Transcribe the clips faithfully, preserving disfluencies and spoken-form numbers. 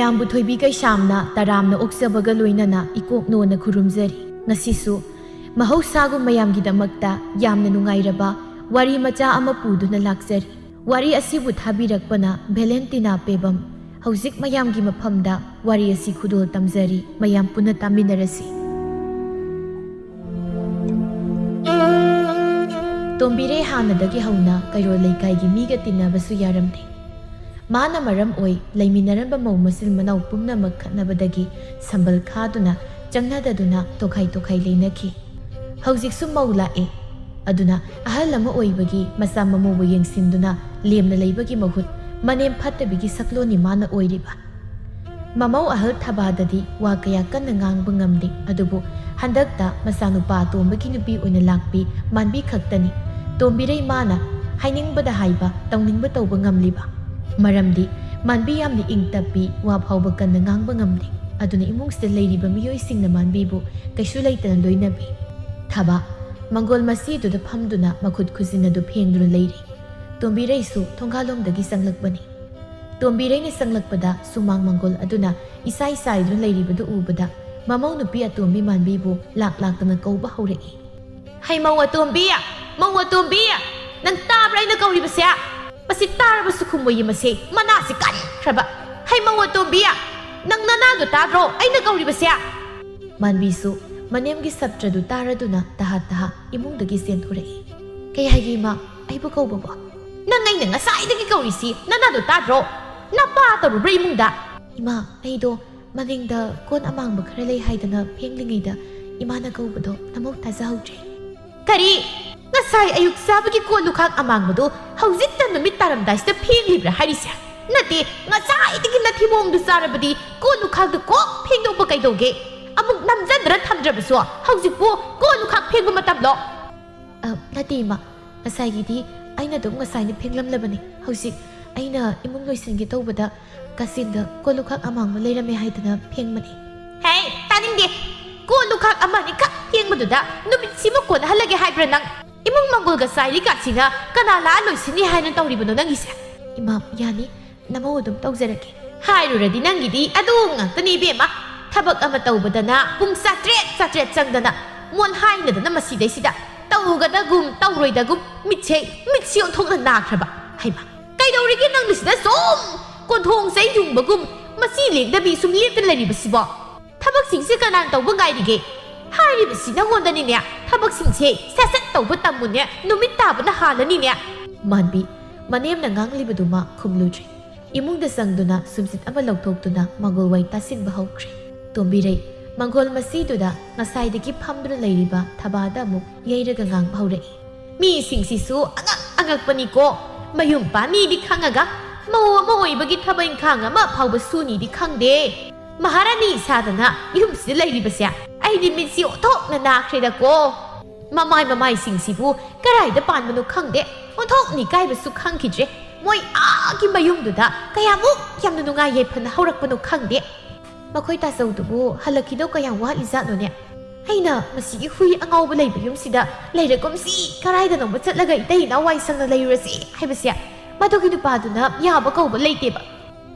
ꯃꯌꯥꯝꯕꯨ ꯊꯣꯏꯕꯤ ꯀꯩꯁꯥꯝꯅ ꯇꯔꯥꯝꯅ ꯑꯣꯛꯆꯕꯒ ꯂꯣꯏꯅꯅ ꯏꯀꯣꯛ ꯅꯣꯟꯅ ꯈꯨꯔꯨꯝꯖꯔꯤ꯫ ꯉꯁꯤꯁꯨ ꯃꯍꯧꯁꯥꯒꯨꯝ ꯃꯌꯥꯝꯒꯤꯗꯃꯛꯇ ꯌꯥꯝꯅ ꯅꯨꯡꯉꯥꯏꯔꯕ ꯋꯥꯔꯤ ꯃꯆꯥ ꯑꯃ ꯄꯨꯗꯨꯅ ꯂꯥꯛꯆꯔꯤ꯫ ꯋꯥꯔꯤ ꯑꯁꯤꯕꯨ ꯊꯥꯕꯤꯔꯛꯄꯅ ꯚꯦꯂꯦꯟꯇꯤꯅꯥ ꯄꯦꯕꯝ꯫ ꯍꯧꯖꯤꯛ ꯃꯌꯥꯝꯒꯤ ꯃꯐꯝꯗ ꯋꯥꯔꯤ ꯑꯁꯤ ꯈꯨꯗꯣꯜ ꯇꯝꯖꯔꯤ, ꯃꯌꯥꯝ ꯄꯨꯟꯅ ꯇꯥꯃꯤꯟꯅꯔꯁꯤ꯫ ꯇꯣꯝꯕꯤꯔꯩ ꯍꯥꯟꯅꯗꯒꯤ ꯍꯧꯅ ꯀꯩꯔꯣꯜ ꯂꯩꯀꯥꯏꯒꯤ ꯃꯤꯒ ꯇꯤꯟꯅꯕꯁꯨ ꯌꯥꯔꯝꯗꯦ꯫ ꯃꯥꯅ ꯃꯔꯝ ꯑꯣꯏ ꯂꯩꯃꯤꯟꯅꯔꯝꯕ ꯃꯧ ꯃꯆꯤꯟ ꯃꯅꯥꯎ ꯄꯨꯝꯅꯃꯛ ꯈꯠꯅꯕꯗꯒꯤ ꯁꯝꯕꯜ ꯈꯥꯗꯨꯅ ꯆꯪꯅꯗꯗꯨꯅ ꯇꯣꯈꯥꯏ ꯇꯣꯈꯥꯏ ꯂꯩꯅꯈꯤ꯫ ꯍꯧꯖꯤꯛꯁꯨ ꯃꯧ ꯂꯥꯛꯑꯦ꯫ ꯑꯗꯨꯅ ꯑꯍꯜ ꯑꯃ ꯑꯣꯏꯕꯒꯤ ꯃꯆꯥ ꯃꯃꯧꯕꯨ ꯌꯦꯡꯁꯤꯟꯗꯨꯅ ꯂꯦꯝꯅ ꯂꯩꯕꯒꯤ ꯃꯍꯨꯠ ꯃꯅꯦꯝ ꯐꯠꯇꯕꯤꯒꯤ ꯁꯛꯂꯣꯟꯅꯤ ꯃꯥꯅ ꯑꯣꯏꯔꯤꯕ꯫ ꯃꯃꯧ ꯑꯍꯜ ꯊꯕꯥꯗꯗꯤ ꯋꯥ ꯀꯌꯥ ꯀꯟꯅ ꯉꯥꯡꯕ ꯉꯝꯗꯦ, ꯑꯗꯨꯕꯨ ꯍꯟꯗꯛꯇ ꯃꯆꯥꯅꯨꯄꯥ ꯑꯇꯣꯝꯕꯒꯤ ꯅꯨꯄꯤ ꯑꯣꯏꯅ ꯂꯥꯛꯄꯤ ꯃꯥꯟꯕꯤ ꯈꯛꯇꯅꯤ ꯇꯣꯝꯕꯤꯔꯩ ꯃꯥꯅ ꯍꯥꯏꯅꯤꯡꯕꯗ ꯍꯥꯏꯕ, ꯇꯧꯅꯤꯡꯕ ꯇꯧꯕ ꯉꯝꯂꯤꯕ꯫ ꯃꯔꯝꯗꯤ ꯃꯥꯟꯕꯤ ꯌꯥꯝꯅ ꯏꯪ ꯇꯞꯄꯤ, ꯋꯥ ꯐꯥꯎꯕ ꯀꯟꯅ ꯉꯥꯡꯕ ꯉꯝꯗꯦ꯫ ꯑꯗꯨꯅ ꯏꯃꯨꯡꯁꯤꯗ ꯂꯩꯔꯤꯕ ꯃꯤꯑꯣꯏꯁꯤꯡꯅ ꯃꯥꯟꯕꯤꯕꯨ ꯀꯩꯁꯨ ꯂꯩꯇꯅ ꯂꯣꯏꯅꯕꯤ꯫ ꯊꯕꯥ ꯃꯪꯒꯣꯜ ꯃꯁꯤꯗꯨꯗ ꯐꯝꯗꯨꯅ ꯃꯈꯨꯠ ꯈꯨꯖꯤꯟ ꯑꯗꯨ ꯐꯦꯡꯗꯨꯅ ꯂꯩꯔꯤ꯫ ꯇꯣꯝꯕꯤꯔꯩꯁꯨ ꯊꯣꯡꯒꯥꯜꯂꯣꯝꯗꯒꯤ ꯆꯪꯂꯛꯄꯅꯤ꯫ ꯇꯣꯝꯕꯤꯔꯩꯅ ꯆꯪꯂꯛꯄꯗ ꯁꯨꯃꯥꯡ ꯃꯪꯒꯣꯜ ꯑꯗꯨꯅ ꯏꯁꯥꯏ ꯁꯥꯏꯗꯨꯅ ꯂꯩꯔꯤꯕꯗꯨ ꯎꯕꯗ ꯃꯃꯧ ꯅꯨꯄꯤ ꯑꯇꯣꯝꯕꯤ ꯃꯥꯟꯕꯤꯕꯨ ꯂꯥꯛ ꯂꯥꯛꯇꯅ ꯀꯧꯕ ꯍꯧꯔꯛꯏ꯫ "ꯍꯩ ꯃꯧ ꯑꯇꯣꯝꯕꯤ! ꯃꯧ ꯑꯇꯣꯝꯕꯤ! ꯅꯪ ꯇꯥꯕ꯭ꯔꯥ ꯑꯩꯅ ꯀꯧꯔꯤꯕꯁꯦ? ꯃꯁꯤ ꯇꯥꯔꯕꯁꯨ ꯈꯨꯝꯃꯣꯏꯌꯦ ꯃꯁꯤ, ꯃꯅꯥꯁꯤ ꯀꯟꯈ꯭ꯔꯕ! ꯍꯩ ꯃꯧ ꯑꯇꯣꯝꯕꯤ! ꯅꯪ ꯅꯅꯥꯗꯣ ꯇꯥꯗ꯭ꯔꯣ ꯑꯩꯅ ꯀꯧꯔꯤꯕꯁꯦ?" ꯃꯥꯟꯕꯤꯁꯨ ꯃꯅꯦꯝꯒꯤ ꯁꯞꯇ꯭ꯔꯗꯨ ꯇꯥꯔꯗꯨꯅ ꯇꯍꯥ ꯇꯍꯥ ꯏꯃꯨꯡꯗꯒꯤ ꯆꯦꯟꯊꯣꯔꯛꯏ꯫ "ꯀꯩ ꯍꯥꯏꯒꯦ ꯏꯃꯥ? ꯑꯩꯕꯨ ꯀꯧꯕꯕꯣ?" "ꯅꯪ ꯑꯩꯅ ꯉꯁꯥꯏꯗꯒꯤ ꯀꯧꯔꯤꯁꯤ ꯅꯅꯥꯗꯣ ꯇꯥꯗ꯭ꯔꯣ? ꯅꯄꯥ ꯇꯧꯔꯨꯕ꯭ꯔꯥ ꯏꯃꯨꯡꯗ?" "ꯏꯃꯥ, ꯑꯩꯗꯣ ꯃꯅꯤꯡꯗ ꯀꯣꯟ ꯑꯃꯥꯡꯕ ꯈꯔ ꯂꯩ ꯍꯥꯏꯗꯅ ꯐꯦꯡꯂꯤꯉꯩꯗ ꯏꯃꯥꯅ ꯀꯧꯕꯗꯣ ꯅꯃꯧ ꯇꯥꯖꯍꯧꯗ꯭ꯔꯦ꯫" "ꯀꯔꯤ? ꯉꯁꯥꯏ ꯑꯌꯨꯛ ꯆꯥꯕꯒꯤ ꯀꯣꯜ ꯂꯨꯈꯥꯛ ꯑꯃꯥꯡꯕꯗꯣ ꯍꯧꯖꯤꯛꯇ ꯅꯨꯃꯤꯠ ꯇꯥꯔꯝꯗꯥꯏꯁꯤꯗ ꯐꯦꯡꯂꯤꯕ꯭ꯔꯥ ꯍꯥꯏꯔꯤꯁꯦ? ꯅꯠꯇꯦ, ꯉꯁꯥꯏꯗꯒꯤ ꯅꯊꯤꯕꯣꯡꯗꯨ ꯆꯥꯔꯕꯗꯤ ꯀꯣꯜ ꯂꯨꯈꯥꯛꯇꯨ ꯀꯣꯛ ꯐꯦꯡꯗꯣꯛꯄ ꯀꯩꯗꯧꯒꯦ? ꯑꯃꯨꯛ ꯅꯝꯖꯟꯗꯅ ꯊꯝꯗ꯭ꯔꯕꯁꯨ ꯍꯧꯖꯤꯛꯄꯨ ꯀꯣꯜ ꯂꯨꯈꯥꯛ ꯐꯦꯡꯕ ꯃꯇꯝꯂꯣ?" "ꯑ, ꯅꯠꯇꯦ ꯏꯃꯥ, ꯉꯁꯥꯏꯒꯤꯗꯤ ꯑꯩꯅ ꯑꯗꯨꯝ ꯉꯁꯥꯏꯅ ꯐꯦꯡꯂꯝꯂꯕꯅꯤ꯫ ꯍꯧꯖꯤꯛ ꯑꯩꯅ ꯏꯃꯨꯡ ꯂꯣꯏꯁꯤꯟꯒꯦ ꯇꯧꯕꯗ ꯀꯥꯆꯤꯟꯗ ꯀꯣꯜ ꯂꯨꯈꯥꯛ ꯑꯃꯥꯡꯕ ꯂꯩꯔꯝꯃꯦ ꯍꯥꯏꯗꯅ ꯐꯦꯡꯕꯅꯤ꯫" "ꯍꯦ, ꯇꯥꯅꯤꯡꯗꯦ! ꯀꯣꯜ ꯂꯨꯈꯥꯛ ꯑꯃ ꯑꯅꯤꯈꯛ ꯐꯦꯡꯕꯗꯨꯗ ꯅꯨꯃꯤꯠꯁꯤꯃ ꯀꯣꯟꯅꯍꯜꯂꯒꯦ ꯍꯥꯏꯕ꯭ꯔꯥ ꯅꯪ? ꯏꯃꯨꯡ ꯃꯪꯒꯣꯜꯒ ꯆꯥꯏꯔꯤ ꯀꯥꯁꯤꯅ ꯀꯅꯥ ꯂꯥꯛꯑ ꯂꯣꯏꯁꯤꯟꯅꯤ ꯍꯥꯏꯅ ꯇꯧꯔꯤꯕꯅꯣ ꯅꯪꯒꯤꯁꯦ?" "ꯏꯃꯥ, ꯌꯥꯅꯤ, ꯅꯃꯧ ꯑꯗꯨꯝ ꯇꯧꯖꯔꯒꯦ꯫" ꯍꯥꯏꯔꯨꯔꯗꯤ ꯅꯪꯒꯤꯗꯤ ꯑꯗꯨ ꯉꯥꯛꯇꯅꯤ ꯏꯕꯦꯝꯃ꯫ ꯊꯕꯛ ꯑꯃ ꯇꯧꯕꯗꯅ ꯄꯨꯡ ꯆꯥꯇ꯭ꯔꯦꯠ ꯆꯥꯇ꯭ꯔꯦꯠ ꯆꯪꯗꯅ ꯃꯣꯟ ꯍꯥꯏꯅꯗꯅ ꯃꯁꯤꯗꯩꯁꯤꯗ ꯇꯧꯒꯗꯒꯨꯝ ꯇꯧꯔꯣꯏꯗꯒꯨꯝ ꯃꯤꯠꯁꯦ ꯃꯤꯠꯁꯦ ꯑꯣꯟꯊꯣꯛꯅ ꯅꯥꯈ꯭ꯔꯕ꯫ ꯍꯩꯃ, ꯀꯩꯗꯧꯔꯤꯒꯦ ꯅꯪꯅ ꯁꯤꯗ ꯁꯨꯝ ꯀꯣꯟꯊꯣꯡ ꯆꯩ ꯌꯨꯡꯕꯒꯨꯝ ꯃꯁꯤ ꯂꯦꯡꯗꯕꯤ ꯁꯨꯝ ꯂꯦꯞꯇ ꯂꯩꯔꯤꯕꯁꯤꯕꯣ? ꯊꯕꯛꯁꯤꯡꯁꯦ ꯀꯅꯥꯅ ꯇꯧꯕ ꯉꯥꯏꯔꯤꯒꯦ? ꯍꯥꯏꯔꯤꯕꯁꯤ ꯅꯉꯣꯟꯗꯅꯤꯅꯦ꯫ ꯊꯕꯛꯁꯤꯡꯁꯦ ꯁꯠ ꯁꯠ ꯇꯧꯕ ꯇꯝꯃꯨꯅꯦ, ꯅꯨꯃꯤꯠ ꯇꯥꯕꯅ ꯍꯥꯜꯂꯅꯤꯅꯦ꯫ ꯃꯥꯟꯕꯤ, ꯃꯅꯦꯝꯅ ꯉꯥꯡꯂꯤꯕꯗꯨꯃ ꯈꯨꯝꯂꯨꯗ꯭ꯔꯦ꯫ ꯏꯃꯨꯡꯗ ꯆꯪꯗꯨꯅ ꯁꯨꯝꯆꯤꯠ ꯑꯃ ꯂꯧꯊꯣꯛꯇꯨꯅ ꯃꯪꯒꯣꯜ ꯋꯥꯏ ꯇꯥꯁꯤꯟꯕ ꯍꯧꯈ꯭ꯔꯦ꯫ ꯇꯣꯝꯕꯤꯔꯩ ꯃꯪꯒꯣꯜ ꯃꯁꯤꯗꯨꯗ ꯉꯁꯥꯏꯗꯒꯤ ꯐꯝꯗꯨꯅ ꯂꯩꯔꯤꯕ ꯊꯕꯥꯗ ꯑꯃꯨꯛ ꯌꯩꯔꯒ ꯉꯥꯡꯕ ꯍꯧꯔꯛꯏ꯫ ꯃꯤꯁꯤꯡꯁꯤꯁꯨ ꯑꯉꯛ ꯑꯉꯛꯄꯅꯤꯀꯣ꯫ ꯃꯌꯨꯝ ꯄꯥꯅꯤꯗꯤ ꯈꯪꯉꯒ ꯃꯧ ꯑꯃ ꯑꯣꯏꯕꯒꯤ ꯊꯕꯛ ꯏꯪꯈꯥꯡ ꯑꯃ ꯐꯥꯎꯕ ꯁꯨꯅꯤꯗꯤ ꯈꯪꯗꯦ꯫ ꯃꯍꯥꯔꯥꯅꯤ ꯁꯥꯗꯅ ꯌꯨꯝꯁꯤꯗ ꯂꯩꯔꯤꯕꯁꯦ ꯑꯩꯗꯤ ꯃꯤꯠꯁꯤ ꯑꯣꯟꯊꯣꯛꯅ ꯅꯥꯈ꯭ꯔꯦꯗꯀꯣ꯫ ꯃꯃꯥꯏ ꯃꯃꯥꯏꯁꯤꯡꯁꯤꯕꯨ ꯀꯗꯥꯏꯗ ꯄꯥꯟꯕꯅꯣ ꯈꯪꯗꯦ꯫ ꯑꯣꯟꯊꯣꯛꯅ ꯏꯀꯥꯏꯕꯁꯨ ꯈꯪꯈꯤꯗ꯭ꯔꯦ꯫ ꯃꯣꯏ ꯑꯥꯒꯤ ꯃꯌꯨꯝꯗꯨꯗ ꯀꯌꯥꯃꯨꯛ ꯌꯥꯝꯅ ꯅꯨꯡꯉꯥꯏ ꯌꯥꯏꯐꯅ ꯍꯧꯔꯛꯄꯅꯣ ꯈꯪꯗꯦ꯫ ꯃꯈꯣꯏ ꯇꯥꯆꯧꯗꯨꯕꯨ ꯍꯜꯂꯛꯈꯤꯗꯧ ꯀꯌꯥꯝ ꯋꯥꯠꯂꯤꯖꯥꯠꯅꯣꯅꯦ? ꯑꯩꯅ ꯃꯁꯤꯒꯤ ꯍꯨꯏ ꯑꯉꯥꯎꯕ ꯂꯩꯕ ꯌꯨꯝꯁꯤꯗ ꯂꯩꯔꯒꯨꯝꯁꯤ ꯀꯔꯥꯏꯗꯅꯣꯃ ꯆꯠꯂꯒ ꯏꯇꯩ ꯏꯅꯥꯎ ꯋꯥꯏ ꯁꯪꯅ ꯂꯩꯔꯨꯔꯁꯤ ꯍꯥꯏꯕꯁꯦ ꯃꯗꯨꯒꯤ ꯅꯨꯄꯥꯗꯨꯅ ꯌꯥꯕ ꯀꯧꯕ ꯂꯩꯇꯦꯕ꯫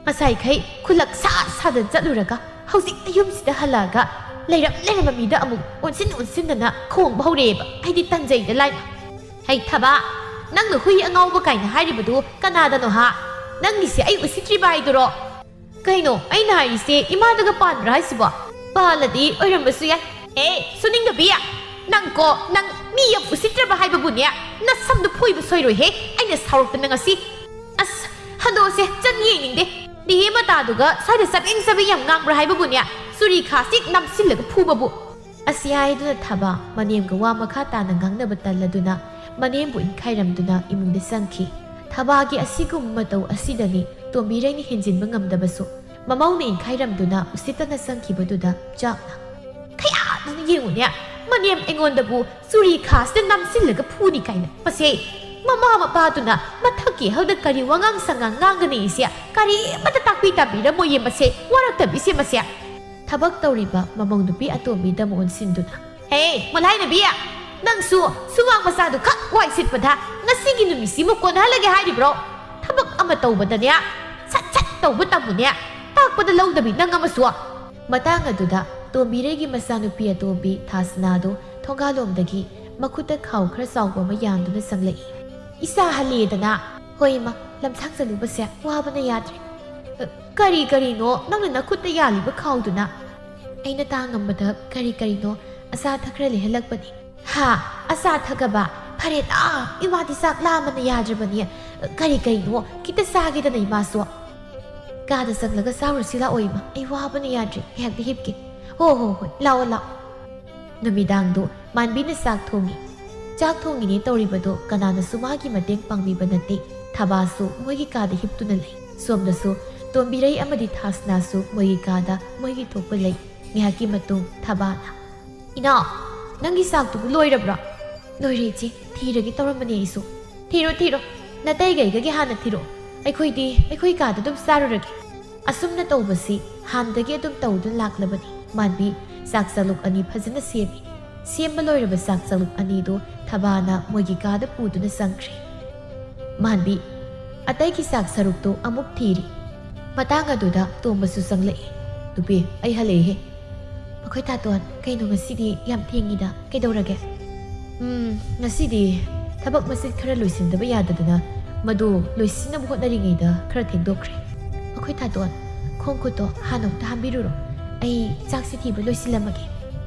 ꯉꯁꯥꯏꯈꯩ ꯈꯨꯂꯛ ꯁꯥ ꯁꯥꯗꯅ ꯆꯠꯂꯨꯔꯒ ꯍꯧꯖꯤꯛꯇ ꯌꯨꯝꯁꯤꯗ ꯍꯜꯂꯛꯑꯒ ꯂꯩꯔꯝ ꯂꯩꯔꯝꯕ ꯃꯤꯗ ꯑꯃꯨꯛ ꯑꯣꯟꯁꯤꯟ ꯑꯣꯟꯁꯤꯟꯗꯅ ꯈꯣꯡꯕ ꯍꯧꯔꯛꯑꯦꯕ꯫ ꯑꯩꯗꯤ ꯇꯟꯖꯩꯗ ꯂꯥꯏꯃ꯫ ꯍꯩ ꯊꯕꯥ, ꯅꯪꯅ ꯍꯨꯏ ꯑꯉꯥꯎꯕ ꯀꯥꯏꯅ ꯍꯥꯏꯔꯤꯕꯗꯨ ꯀꯅꯥꯗꯅꯣ ꯍꯥ? ꯅꯪꯒꯤꯁꯦ ꯑꯩ ꯎꯁꯤꯠꯇ꯭ꯔꯤꯕ ꯍꯥꯏꯗꯨꯔꯣ? ꯀꯩꯅꯣ ꯑꯩꯅ ꯍꯥꯏꯔꯤꯁꯦ ꯏꯃꯥꯗꯒ ꯄꯥꯟꯕ꯭ꯔꯥ ꯍꯥꯏꯁꯤꯕꯣ? ꯄꯥꯜꯂꯗꯤ ꯑꯣꯏꯔꯝꯕꯁꯨ ꯌꯥꯏ꯫ ꯍꯦ, ꯁꯨꯅꯤꯡꯗꯕꯤ! ꯅꯪ ꯀꯣ, ꯅꯪ ꯃꯤ ꯌꯥꯝ ꯎꯁꯤꯠꯇ꯭ꯔꯕ ꯍꯥꯏꯕꯕꯨꯅꯦ, ꯅꯁꯝꯗꯣ ꯐꯣꯏꯕ ꯁꯣꯏꯔꯣꯏꯍꯦ꯫ ꯑꯩꯅ ꯁꯥꯎꯔꯛꯇꯅ ꯉꯁꯤ꯫ ꯑꯁ, ꯍꯟꯗꯣꯛꯑꯁꯦ, ꯆꯪ ꯌꯦꯡꯅꯤꯡꯗꯦ꯫ ꯗꯤꯍꯦ ꯃꯇꯥꯗꯨꯒ ꯁ꯭ꯋꯥꯏꯗ ꯆꯕꯦꯡ ꯆꯕꯦꯡ ꯌꯥꯝ ꯉꯥꯡꯕ꯭ꯔꯥ ꯍꯥꯏꯕꯕꯨꯅꯦ, ꯆꯨꯔꯤ ꯈꯥꯁꯤ ꯅꯝꯁꯤꯜꯂꯒ ꯐꯨꯕꯕꯨ꯫ ꯑꯁꯤ ꯍꯥꯏꯗꯨꯅ ꯊꯕꯥ ꯃꯅꯦꯝꯒ ꯋꯥ ꯃꯈꯥ ꯇꯥꯅ ꯉꯥꯡꯅꯕ ꯇꯜꯂꯗꯨꯅ ꯃꯅꯦꯝꯕꯨ ꯏꯟꯈꯥꯏꯔꯝꯗꯨꯅ ꯏꯃꯨꯡꯗ ꯆꯪꯈꯤ꯫ ꯊꯕꯥꯒꯤ ꯑꯁꯤꯒꯨꯝꯕ ꯃꯇꯧ ꯑꯁꯤꯗꯅꯤ ꯇꯣꯝꯕꯤꯔꯩꯅ ꯍꯦꯟꯖꯤꯟꯕ ꯉꯝꯗꯕꯁꯨ꯫ ꯃꯃꯧꯅ ꯏꯟꯈꯥꯏꯔꯝꯗꯨꯅ ꯎꯁꯤꯠꯇꯅ ꯆꯪꯈꯤꯕꯗꯨꯗ ꯆꯥꯛꯅ, "ꯈꯌꯥꯗꯨꯅ ꯌꯦꯡꯉꯨꯅꯦ, ꯃꯅꯦꯝ ꯑꯩꯉꯣꯟꯗꯕꯨ ꯆꯨꯔꯤ ꯈꯥꯁꯤꯗ ꯅꯝꯁꯤꯜꯂꯒ ꯐꯨꯅꯤ ꯀꯥꯏꯅ꯫ ꯃꯁꯦ ꯃꯃꯥ ꯃꯄꯥꯗꯨꯅ ꯃꯊꯛꯀꯤ ꯑꯍꯜꯗ ꯀꯔꯤ ꯋꯥꯉꯥꯡ ꯁꯉꯥꯡ ꯉꯥꯡꯒꯅꯤ ꯏꯁꯦ? ꯀꯔꯤꯃꯠꯇ ꯇꯥꯛꯄꯤ ꯇꯝꯕꯤꯔꯝꯃꯣꯏꯌꯦ ꯃꯁꯦ, ꯋꯥꯔꯛꯇꯕꯤꯁꯦ ꯃꯁꯦ!" ꯊꯕꯛ ꯇꯧꯔꯤꯕ ꯃꯃꯧ ꯅꯨꯄꯤ ꯑꯇꯣꯝꯕꯤꯗ ꯑꯃꯨꯛ ꯑꯣꯟꯁꯤꯟꯗꯨꯅ, "ꯍꯦ, ꯃꯣꯂꯥꯏꯅꯕꯤ! ꯅꯪꯁꯨ ꯁꯨꯃꯥꯡ ꯃꯆꯥꯗꯨ ꯈꯛ ꯋꯥꯏ ꯁꯤꯠꯄꯗ ꯉꯁꯤꯒꯤ ꯅꯨꯃꯤꯠꯁꯤꯃꯨꯛ ꯀꯣꯟꯅꯍꯜꯂꯒꯦ ꯍꯥꯏꯔꯤꯕ꯭ꯔꯣ? ꯊꯕꯛ ꯑꯃ ꯇꯧꯕꯗꯅꯦ, ꯁꯠ ꯁꯠ ꯇꯧꯕ ꯇꯝꯃꯨꯅꯦ, ꯇꯥꯛꯄꯗ ꯂꯧꯗꯕꯤ ꯅꯪ ꯑꯃꯁꯨ꯫ ꯃꯇꯥꯡ ꯑꯗꯨꯗ ꯇꯣꯝꯕꯤꯔꯩꯒꯤ ꯃꯆꯥꯅꯨꯄꯤ ꯑꯇꯣꯝꯕꯤ ꯊꯥꯁꯅꯥꯗꯨ ꯊꯣꯡꯒꯥꯜꯂꯣꯝꯗꯒꯤ ꯃꯈꯨꯠꯇ ꯈꯥꯎ ꯈꯔ ꯆꯥꯎꯕ ꯑꯃ ꯌꯥꯟꯗꯨꯅ ꯆꯪꯂꯛꯏ꯫ "ꯏꯆꯥ ꯍꯜꯂꯦꯗꯅ?" "ꯍꯣꯏ ꯏꯃꯥ, ꯂꯝꯁꯥꯡ ꯆꯠꯂꯨꯕꯁꯦ ꯋꯥꯕꯅ ꯌꯥꯗ꯭ꯔꯦ꯫ ꯑ, ꯀꯔꯤ ꯀꯔꯤꯅꯣ ꯅꯪꯅ ꯅꯈꯨꯠꯇ ꯌꯥꯜꯂꯤꯕ ꯈꯥꯎꯗꯨꯅ?" "ꯑꯩꯅ ꯇꯥꯡꯉꯝꯕꯗ ꯀꯔꯤ ꯀꯔꯤꯅꯣ ꯑꯆꯥ ꯑꯊꯛ ꯈꯔ ꯂꯩꯍꯜꯂꯛꯄꯅꯤ꯫" "ꯍꯥ? ꯑꯆꯥ ꯑꯊꯛ ꯍꯥꯏꯕ? ꯐꯔꯦꯗ, ꯏꯃꯥꯗꯤ ꯆꯥꯛ ꯂꯥꯝꯕꯅ ꯌꯥꯗ꯭ꯔꯕꯅꯤ꯫ ꯀꯔꯤ ꯀꯔꯤꯅꯣ ꯈꯤꯇ ꯆꯥꯒꯦꯗꯅ ꯏꯃꯥꯁꯨ꯫" "ꯀꯥꯗ ꯆꯪꯂꯒ ꯆꯥꯔꯨꯔꯁꯤ ꯂꯥꯛꯑꯣ ꯏꯃꯥ, ꯑꯩ ꯋꯥꯕꯅ ꯌꯥꯗ꯭ꯔꯦ, ꯉꯥꯏꯍꯥꯛꯇꯤ ꯍꯤꯞꯀꯦ꯫" "ꯍꯣ ꯍꯣ ꯍꯣꯏ, ꯂꯥꯛꯑꯣ ꯂꯥꯛꯑꯣ꯫" ꯅꯨꯃꯤꯗꯥꯡꯗꯣ ꯃꯥꯟꯕꯤꯅ ꯆꯥꯛ ꯊꯣꯡꯉꯤ꯫ ꯆꯥꯛ ꯊꯣꯡꯉꯤꯅꯦ ꯇꯧꯔꯤꯕꯗꯣ ꯀꯅꯥꯅꯁꯨ ꯃꯥꯒꯤ ꯃꯇꯦꯡ ꯄꯥꯡꯕꯤꯕ ꯅꯠꯇꯦ꯫ ꯊꯕꯥꯁꯨ ꯃꯣꯏꯒꯤ ꯀꯥꯗ ꯍꯤꯞꯇꯨꯅ ꯂꯩ꯫ ꯁꯣꯝꯗꯁꯨ ꯇꯣꯝꯕꯤꯔꯩ ꯑꯃꯗꯤ ꯊꯥꯁꯅꯥꯁꯨ ꯃꯣꯏꯒꯤ ꯀꯥꯗ ꯃꯣꯏꯒꯤ ꯊꯣꯛꯄ ꯂꯩ꯫ ꯉꯥꯏꯍꯥꯛꯀꯤ ꯃꯇꯨꯡ ꯊꯕꯥꯅ, "ꯏꯅꯥꯎ, ꯅꯪꯒꯤ ꯆꯥꯛꯇꯨꯕꯨ ꯂꯣꯏꯔꯕ꯭ꯔꯣ?" "ꯂꯣꯏꯔꯦ ꯏꯆꯦ, ꯊꯤꯔꯒꯦ ꯇꯧꯔꯝꯕꯅꯦ ꯑꯩꯁꯨ꯫" "ꯊꯤꯔꯣ ꯊꯤꯔꯣ, ꯅꯇꯩꯒꯩꯒꯒꯤ ꯍꯥꯟꯅ ꯊꯤꯔꯣ꯫ ꯑꯩꯈꯣꯏꯗꯤ ꯑꯩꯈꯣꯏ ꯀꯥꯗ ꯑꯗꯨꯝ ꯆꯥꯔꯨꯔꯒꯦ꯫" ꯑꯁꯨꯝꯅ ꯇꯧꯕꯁꯤ ꯍꯥꯟꯅꯗꯒꯤ ꯑꯗꯨꯝ ꯇꯧꯗꯨꯅ ꯂꯥꯛꯂꯕꯅꯤ꯫ ꯃꯥꯟꯕꯤ ꯆꯥꯛ ꯆꯥꯂꯨꯛ ꯑꯅꯤ ꯐꯖꯅ ꯁꯦꯝꯃꯤ꯫ ꯁꯦꯝꯕ ꯂꯣꯏꯔꯕ ꯆꯥꯛ ꯆꯥꯂꯨꯛ ꯑꯅꯤꯗꯨ ꯊꯕꯥꯅ ꯃꯣꯏꯒꯤ ꯀꯥꯗ ꯄꯨꯗꯨꯅ ꯆꯪꯈ꯭ꯔꯦ꯫ ꯃꯥꯟꯕꯤ ꯑꯇꯩꯒꯤ ꯆꯥꯛ ꯁꯔꯨꯛꯇꯨ ꯑꯃꯨꯛ ꯊꯤꯔꯤ꯫ ꯃꯇꯥꯡ ꯑꯗꯨꯗ ꯇꯣꯝꯕꯁꯨ ꯆꯪꯂꯛꯏ꯫ "ꯅꯨꯄꯤ, ꯑꯩ ꯍꯜꯂꯛꯏꯍꯦ꯫" "ꯃꯈꯣꯏ ꯇꯥꯇꯣꯟ, ꯀꯩꯅꯣ ꯉꯁꯤꯗꯤ ꯌꯥꯝ ꯊꯦꯡꯉꯤꯗ, ꯀꯩꯗꯧꯔꯒꯦ?" "ꯎꯝ, ꯉꯁꯤꯗꯤ ꯊꯕꯛ ꯃꯆꯤꯠ ꯈꯔ ꯂꯣꯏꯁꯤꯟꯗꯕ ꯌꯥꯗꯗꯅ ꯃꯗꯨ ꯂꯣꯏꯁꯤꯟꯅꯕ ꯍꯣꯠꯅꯔꯤꯉꯩꯗ ꯈꯔ ꯊꯦꯡꯗꯣꯛꯈ꯭ꯔꯦ꯫" "ꯃꯈꯣꯏ ꯇꯥꯇꯣꯟ, ꯈꯣꯡ ꯈꯨꯠꯇꯣ ꯍꯥꯟꯅ ꯑꯃꯨꯛꯇ ꯍꯥꯝꯕꯤꯔꯨꯔꯣ, ꯑꯩ ꯆꯥꯛꯁꯤ ꯊꯤꯕ ꯂꯣꯏꯁꯤꯜꯂꯝꯃꯒꯦ꯫"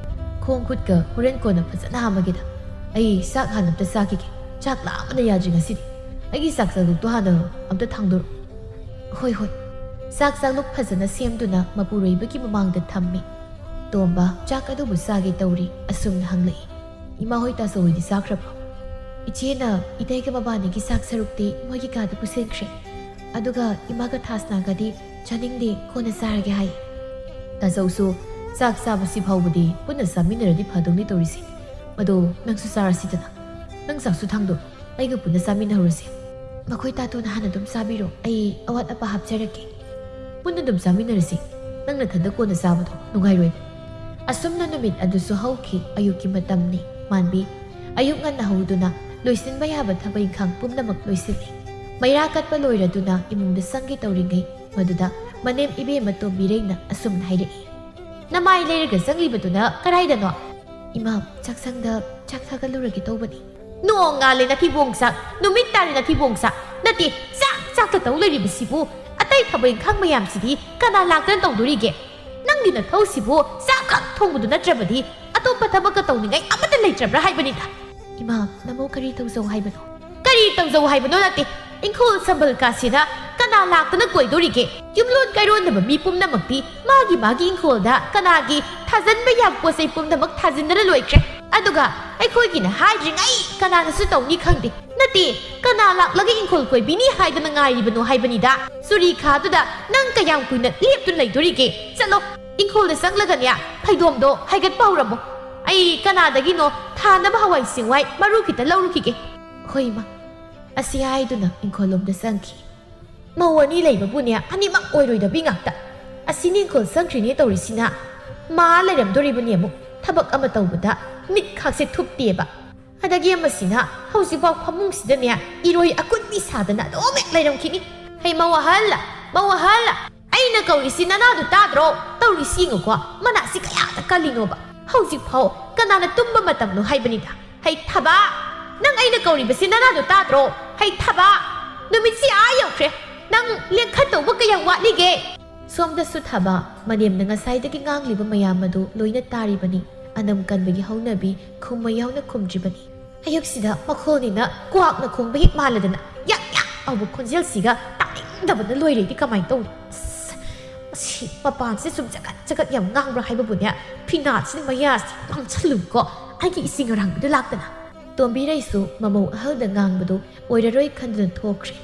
"ꯈꯣꯡ ꯈꯨꯠꯀ ꯍꯣꯔꯦꯟ ꯀꯣꯟꯅ ꯐꯖꯅ ꯍꯥꯝꯃꯒꯦꯗ, ꯑꯩ ꯆꯥꯛ ꯍꯥꯟꯅ ꯑꯝꯇ ꯆꯥꯈꯤꯒꯦ, ꯆꯥꯛ ꯂꯥꯝꯕꯅ ꯌꯥꯗ꯭ꯔꯤ ꯉꯁꯤꯗꯤ꯫ ꯑꯩꯒꯤ ꯆꯥꯛ ꯆꯥꯂꯨꯛꯇꯣ ꯍꯥꯟꯅ ꯑꯝꯇ ꯊꯥꯡꯗꯣꯔꯛꯎ꯫" "ꯍꯣꯏ ꯍꯣꯏ꯫" ꯆꯥꯛ ꯆꯥꯂꯨꯛ ꯐꯖꯅ ꯁꯦꯝꯗꯨꯅ ꯃꯄꯨꯔꯣꯏꯕꯒꯤ ꯃꯃꯥꯡꯗ ꯊꯝꯃꯤ꯫ ꯇꯣꯝꯕ ꯆꯥꯛ ꯑꯗꯨꯕꯨ ꯆꯥꯒꯦ ꯇꯧꯔꯤ꯫ ꯑꯁꯨꯝꯅ ꯍꯪꯂꯛꯏ, "ꯏꯃꯥ ꯍꯣꯏ ꯇꯥꯆꯧ ꯍꯣꯏꯗꯤ ꯆꯥꯈ꯭ꯔꯕꯣ?" "ꯏꯆꯦꯅ ꯏꯇꯩꯒ ꯃꯕꯥꯅꯤꯒꯤ ꯆꯥꯛ ꯁꯔꯨꯛꯇꯤ ꯃꯣꯏꯒꯤ ꯀꯥꯗ ꯄꯨꯁꯤꯟꯈ꯭ꯔꯦ, ꯑꯗꯨꯒ ꯏꯃꯥꯒ ꯊꯥꯁꯅꯥꯒꯗꯤ ꯆꯥꯅꯤꯡꯗꯦ, ꯀꯣꯟꯅ ꯆꯥꯔꯒꯦ ꯍꯥꯏ꯫" "ꯇꯥꯆꯧꯁꯨ ꯆꯥꯛ ꯆꯥꯕꯁꯤ ꯐꯥꯎꯕꯗꯤ ꯄꯨꯟꯅ ꯆꯥꯃꯤꯟꯅꯔꯗꯤ ꯐꯗꯧꯅꯤ ꯇꯧꯔꯤꯁꯦ꯫ ꯑꯗꯣ ꯅꯪꯁꯨ ꯆꯥꯔꯁꯤꯗꯅ꯫ ꯅꯪ ꯆꯥꯛꯁꯨ ꯊꯥꯡꯗꯣꯛ, ꯑꯩꯒ ꯄꯨꯟꯅ ꯆꯥꯃꯤꯟꯅꯍꯧꯔꯁꯦ꯫" "ꯃꯈꯣꯏ ꯇꯥꯇꯣꯟꯅ ꯍꯥꯟꯅ ꯑꯗꯨꯝ ꯆꯥꯕꯤꯔꯣ, ꯑꯩ ꯑꯋꯥꯠ ꯑꯄꯥ ꯍꯥꯞꯆꯔꯛꯀꯦ꯫" "ꯄꯨꯟꯅ ꯑꯗꯨꯝ ꯆꯥꯃꯤꯟꯅꯔꯁꯤ, ꯅꯪ ꯅꯊꯟꯗ ꯀꯣꯟꯅ ꯆꯥꯕꯗꯣ ꯅꯨꯡꯉꯥꯏꯔꯣꯏ꯫" ꯑꯁꯨꯝꯅ ꯅꯨꯃꯤꯠ ꯑꯗꯨꯁꯨ ꯍꯧꯈꯤ꯫ ꯑꯌꯨꯛꯀꯤ ꯃꯇꯝꯅꯤ꯫ ꯃꯥꯟꯕꯤ ꯑꯌꯨꯛ ꯉꯟꯅ ꯍꯧꯗꯨꯅ ꯂꯣꯏꯁꯤꯟꯕ ꯌꯥꯕ ꯊꯕꯛ ꯏꯪꯈꯥꯡ ꯄꯨꯝꯅꯃꯛ ꯂꯣꯏꯁꯤꯜꯂꯤ꯫ ꯃꯩꯔꯥ ꯀꯠꯄ ꯂꯣꯏꯔꯗꯨꯅ ꯏꯃꯨꯡꯗ ꯆꯪꯒꯦ ꯇꯧꯔꯤꯉꯩ ꯃꯗꯨꯗ ꯃꯅꯦꯝ ꯏꯕꯦꯝꯃ ꯇꯣꯝꯕꯤꯔꯩꯅ ꯑꯁꯨꯝꯅ ꯍꯥꯏꯔꯛꯏ, "ꯅꯃꯥꯏ ꯂꯩꯔꯒ ꯆꯪꯂꯤꯕꯗꯨꯅ ꯀꯗꯥꯏꯗꯅꯣ?" "ꯏꯃꯥ, ꯆꯥꯛꯁꯪꯗ ꯆꯥꯛ ꯊꯥꯒꯠꯂꯨꯔꯒꯦ ꯇꯧꯕꯅꯤ꯫" "ꯅꯣꯡ ꯉꯥꯜꯂꯦ ꯅꯊꯤꯕꯣꯡ ꯆꯥꯛ, ꯅꯨꯃꯤꯠ ꯇꯥꯔꯦ ꯅꯊꯤꯕꯣꯡ ꯆꯥꯛ, ꯅꯠꯇꯦ, ꯆꯥꯛ ꯆꯥꯛꯇ ꯇꯧ ꯂꯩꯔꯤꯕꯁꯤꯕꯨ? ꯑꯇꯩ ꯊꯕꯛ ꯏꯪꯈꯥꯡ ꯃꯌꯥꯝꯁꯤꯗꯤ ꯀꯅꯥ ꯂꯥꯛꯇꯅ ꯇꯧꯗꯣꯔꯤꯒꯦ? ꯅꯪꯒꯤ ꯅꯊꯧꯁꯤꯕꯨ ꯆꯥꯛ ꯈꯛ ꯊꯣꯡꯕꯗꯨ ꯅꯠꯇ꯭ꯔꯕꯗꯤ ꯑꯇꯣꯞꯄ ꯊꯕꯛꯀ ꯇꯧꯅꯤꯡꯉꯥꯏ ꯑꯃꯠꯇ ꯂꯩꯇ꯭ꯔꯕ꯭ꯔꯥ ꯍꯥꯏꯕꯅꯤꯗ?" "ꯏꯃꯥ, ꯅꯃꯧ ꯀꯔꯤ ꯇꯧꯖꯧ ꯍꯥꯏꯕꯅꯣ?" "ꯀꯔꯤ ꯇꯧꯖꯧ ꯍꯥꯏꯕꯅꯣ ꯅꯠꯇꯦ, ꯏꯪꯈꯣꯜ ꯁꯝꯕꯜ ꯀꯥꯁꯤꯗ ꯀꯅꯥ ꯂꯥꯛꯇꯅ ꯀꯣꯏꯗꯣꯔꯤꯒꯦ? ꯌꯨꯝꯂꯣꯟ ꯀꯩꯔꯣꯟꯅꯕ ꯃꯤ ꯄꯨꯝꯅꯃꯛꯇꯤ ꯃꯥꯒꯤ ꯃꯥꯒꯤ ꯏꯪꯈꯣꯜꯗ ꯀꯅꯥꯒꯤ ꯊꯥꯖꯤꯟꯕ ꯌꯥꯕ ꯄꯣꯠ ꯆꯩ ꯄꯨꯝꯅꯃꯛ ꯊꯥꯖꯤꯟꯗꯅ ꯂꯣꯏꯈ꯭ꯔꯦ꯫ ꯑꯗꯨꯒ ꯑꯩꯈꯣꯏꯒꯤꯅ ꯍꯥꯏꯗ꯭ꯔꯤꯉꯩ ꯀꯅꯥꯅꯁꯨ ꯇꯧꯅꯤ ꯈꯪꯗꯦ꯫ ꯅꯠꯇꯦ, ꯀꯅꯥ ꯂꯥꯛꯂꯒ ꯏꯪꯈꯣꯜ ꯀꯣꯏꯕꯤꯅꯤ ꯍꯥꯏꯗꯅ ꯉꯥꯏꯔꯤꯕꯅꯣ ꯍꯥꯏꯕꯅꯤꯗ꯫ ꯆꯨꯔꯤ ꯈꯥꯗꯨꯗ ꯅꯪ ꯀꯌꯥꯝ ꯀꯨꯏꯅ ꯂꯦꯞꯇꯨꯅ ꯂꯩꯗꯣꯔꯤꯒꯦ? ꯆꯠꯂꯣ, ꯏꯪꯈꯣꯜꯗ ꯆꯪꯂꯒꯅꯦ, ꯐꯩꯗꯣꯝꯗꯣ ꯍꯥꯏꯒꯠꯄ ꯍꯧꯔꯝꯃꯣ꯫ ꯑꯩ ꯀꯅꯥꯗꯒꯤꯅꯣ ꯊꯥꯅꯕ ꯍꯋꯥꯏ ꯆꯦꯡꯋꯥꯏ ꯃꯔꯨ ꯈꯤꯇ ꯂꯧꯔꯨꯈꯤꯒꯦ꯫" "ꯍꯣꯏ, ꯏꯃꯥ꯫" ꯑꯁꯤ ꯍꯥꯏꯗꯨꯅ ꯏꯪꯈꯣꯜꯂꯣꯝꯗ ꯆꯪꯈꯤ꯫ ꯃꯧ ꯑꯅꯤ ꯂꯩꯕꯕꯨꯅꯦ, ꯑꯅꯤꯃꯛ ꯑꯣꯏꯔꯣꯏꯗꯕꯤ ꯉꯥꯛꯇ꯫ ꯑꯁꯤꯅꯤ ꯏꯪꯈꯣꯜ ꯆꯪꯈ꯭ꯔꯤꯅꯦ ꯇꯧꯔꯤꯁꯤꯅ꯫ ꯃꯥ ꯂꯩꯔꯝꯗꯣꯔꯤꯕꯅꯤ ꯑꯃꯨꯛ꯫ ꯊꯕꯛ ꯑꯃ ꯇꯧꯕꯗ ꯃꯤꯠ ꯈꯥꯛꯁꯦ ꯊꯨꯞꯇꯦꯕ꯫ ꯑꯗꯒꯤ ꯑꯃꯁꯤꯅ ꯍꯧꯖꯤꯛꯐꯥꯎ ꯐꯃꯨꯡꯁꯤꯗꯅꯦ ꯏꯔꯣꯏ ꯑꯀꯨꯟꯕꯤ ꯁꯥꯗꯅ ꯑꯗꯨꯝ ꯍꯦꯛ ꯂꯩꯔꯝꯈꯤꯅꯤ꯫ "ꯍꯩ, ꯃꯧ ꯑꯍꯜ! ꯃꯧ ꯑꯍꯜ! ꯑꯩꯅ ꯀꯧꯔꯤꯁꯤ ꯅꯅꯥꯗꯣ ꯇꯥꯗ꯭ꯔꯣ? ꯇꯧꯔꯤꯁꯤ ꯌꯦꯡꯉꯨꯀꯣ, ꯃꯅꯥꯁꯤ ꯀꯌꯥꯗ ꯀꯜꯂꯤꯅꯣꯕ꯫ ꯍꯧꯖꯤꯛꯐꯥꯎ ꯀꯅꯥꯅ ꯇꯨꯝꯕ ꯃꯇꯝꯅꯣ ꯍꯥꯏꯕꯅꯤꯗ꯫ ꯍꯩ ꯊꯕꯥ! ꯅꯪ ꯑꯩꯅ ꯀꯧꯔꯤꯕꯁꯤ ꯅꯅꯥꯗꯣ ꯇꯥꯗ꯭ꯔꯣ? ꯍꯩ ꯊꯕꯥ! ꯅꯨꯃꯤꯠꯁꯤ ꯑꯥ ꯌꯧꯈ꯭ꯔꯦ꯫ ꯅꯪ ꯂꯦꯡꯈꯠꯇꯧꯕ ꯀꯌꯥꯝ ꯋꯥꯠꯂꯤꯒꯦ?" ꯁꯣꯝꯗꯁꯨ ꯊꯕꯥ, ꯃꯅꯦꯝꯅ ꯉꯁꯥꯏꯗꯒꯤ ꯉꯥꯡꯂꯤꯕ ꯃꯌꯥꯝ ꯑꯗꯨ ꯂꯣꯏꯅ ꯇꯥꯔꯤꯕꯅꯤ꯫ ꯑꯅꯝ ꯀꯟꯕꯒꯤ ꯍꯧꯅꯕꯤ ꯈꯨꯝꯃ ꯌꯥꯎꯅ ꯈꯨꯝꯗ꯭ꯔꯤꯕꯅꯤ꯫ ꯑꯌꯨꯛꯁꯤꯗ ꯃꯈꯣꯜꯅꯤꯅ ꯀ꯭ꯋꯥꯛꯅ ꯈꯣꯡꯕ ꯍꯦꯛ ꯃꯥꯜꯂꯗꯅ, ꯌꯥꯛ ꯌꯥꯛ ꯂꯥꯎꯕ ꯈꯣꯟꯖꯦꯜꯁꯤꯒ ꯇꯥꯅꯤꯡꯗꯕꯅ ꯂꯣꯏꯔꯦꯗꯤ ꯀꯃꯥꯏꯅ ꯇꯧꯅꯤ? ꯑꯁ, ꯃꯁꯤ ꯃꯄꯥꯟꯁꯦ ꯁꯨꯝ ꯆꯀꯠ ꯆꯀꯠ ꯌꯥꯝ ꯉꯥꯡꯕ꯭ꯔꯥ ꯍꯥꯏꯕꯕꯨꯅꯦ, ꯐꯤꯅꯥꯠꯁꯤꯅ ꯃꯌꯥꯁꯤ ꯉꯥꯡꯁꯜꯂꯨꯀꯣ, ꯑꯩꯒꯤ ꯏꯆꯦ ꯉꯔꯥꯡꯒꯤꯗꯣ ꯂꯥꯛꯇꯅ꯫ ꯇꯣꯝꯕꯤꯔꯩꯁꯨ ꯃꯃꯧ ꯑꯍꯜꯗ ꯉꯥꯡꯕꯗꯨ ꯑꯣꯏꯔꯔꯣꯏ ꯈꯟꯗꯨꯅ ꯊꯣꯛꯈ꯭ꯔꯦ꯫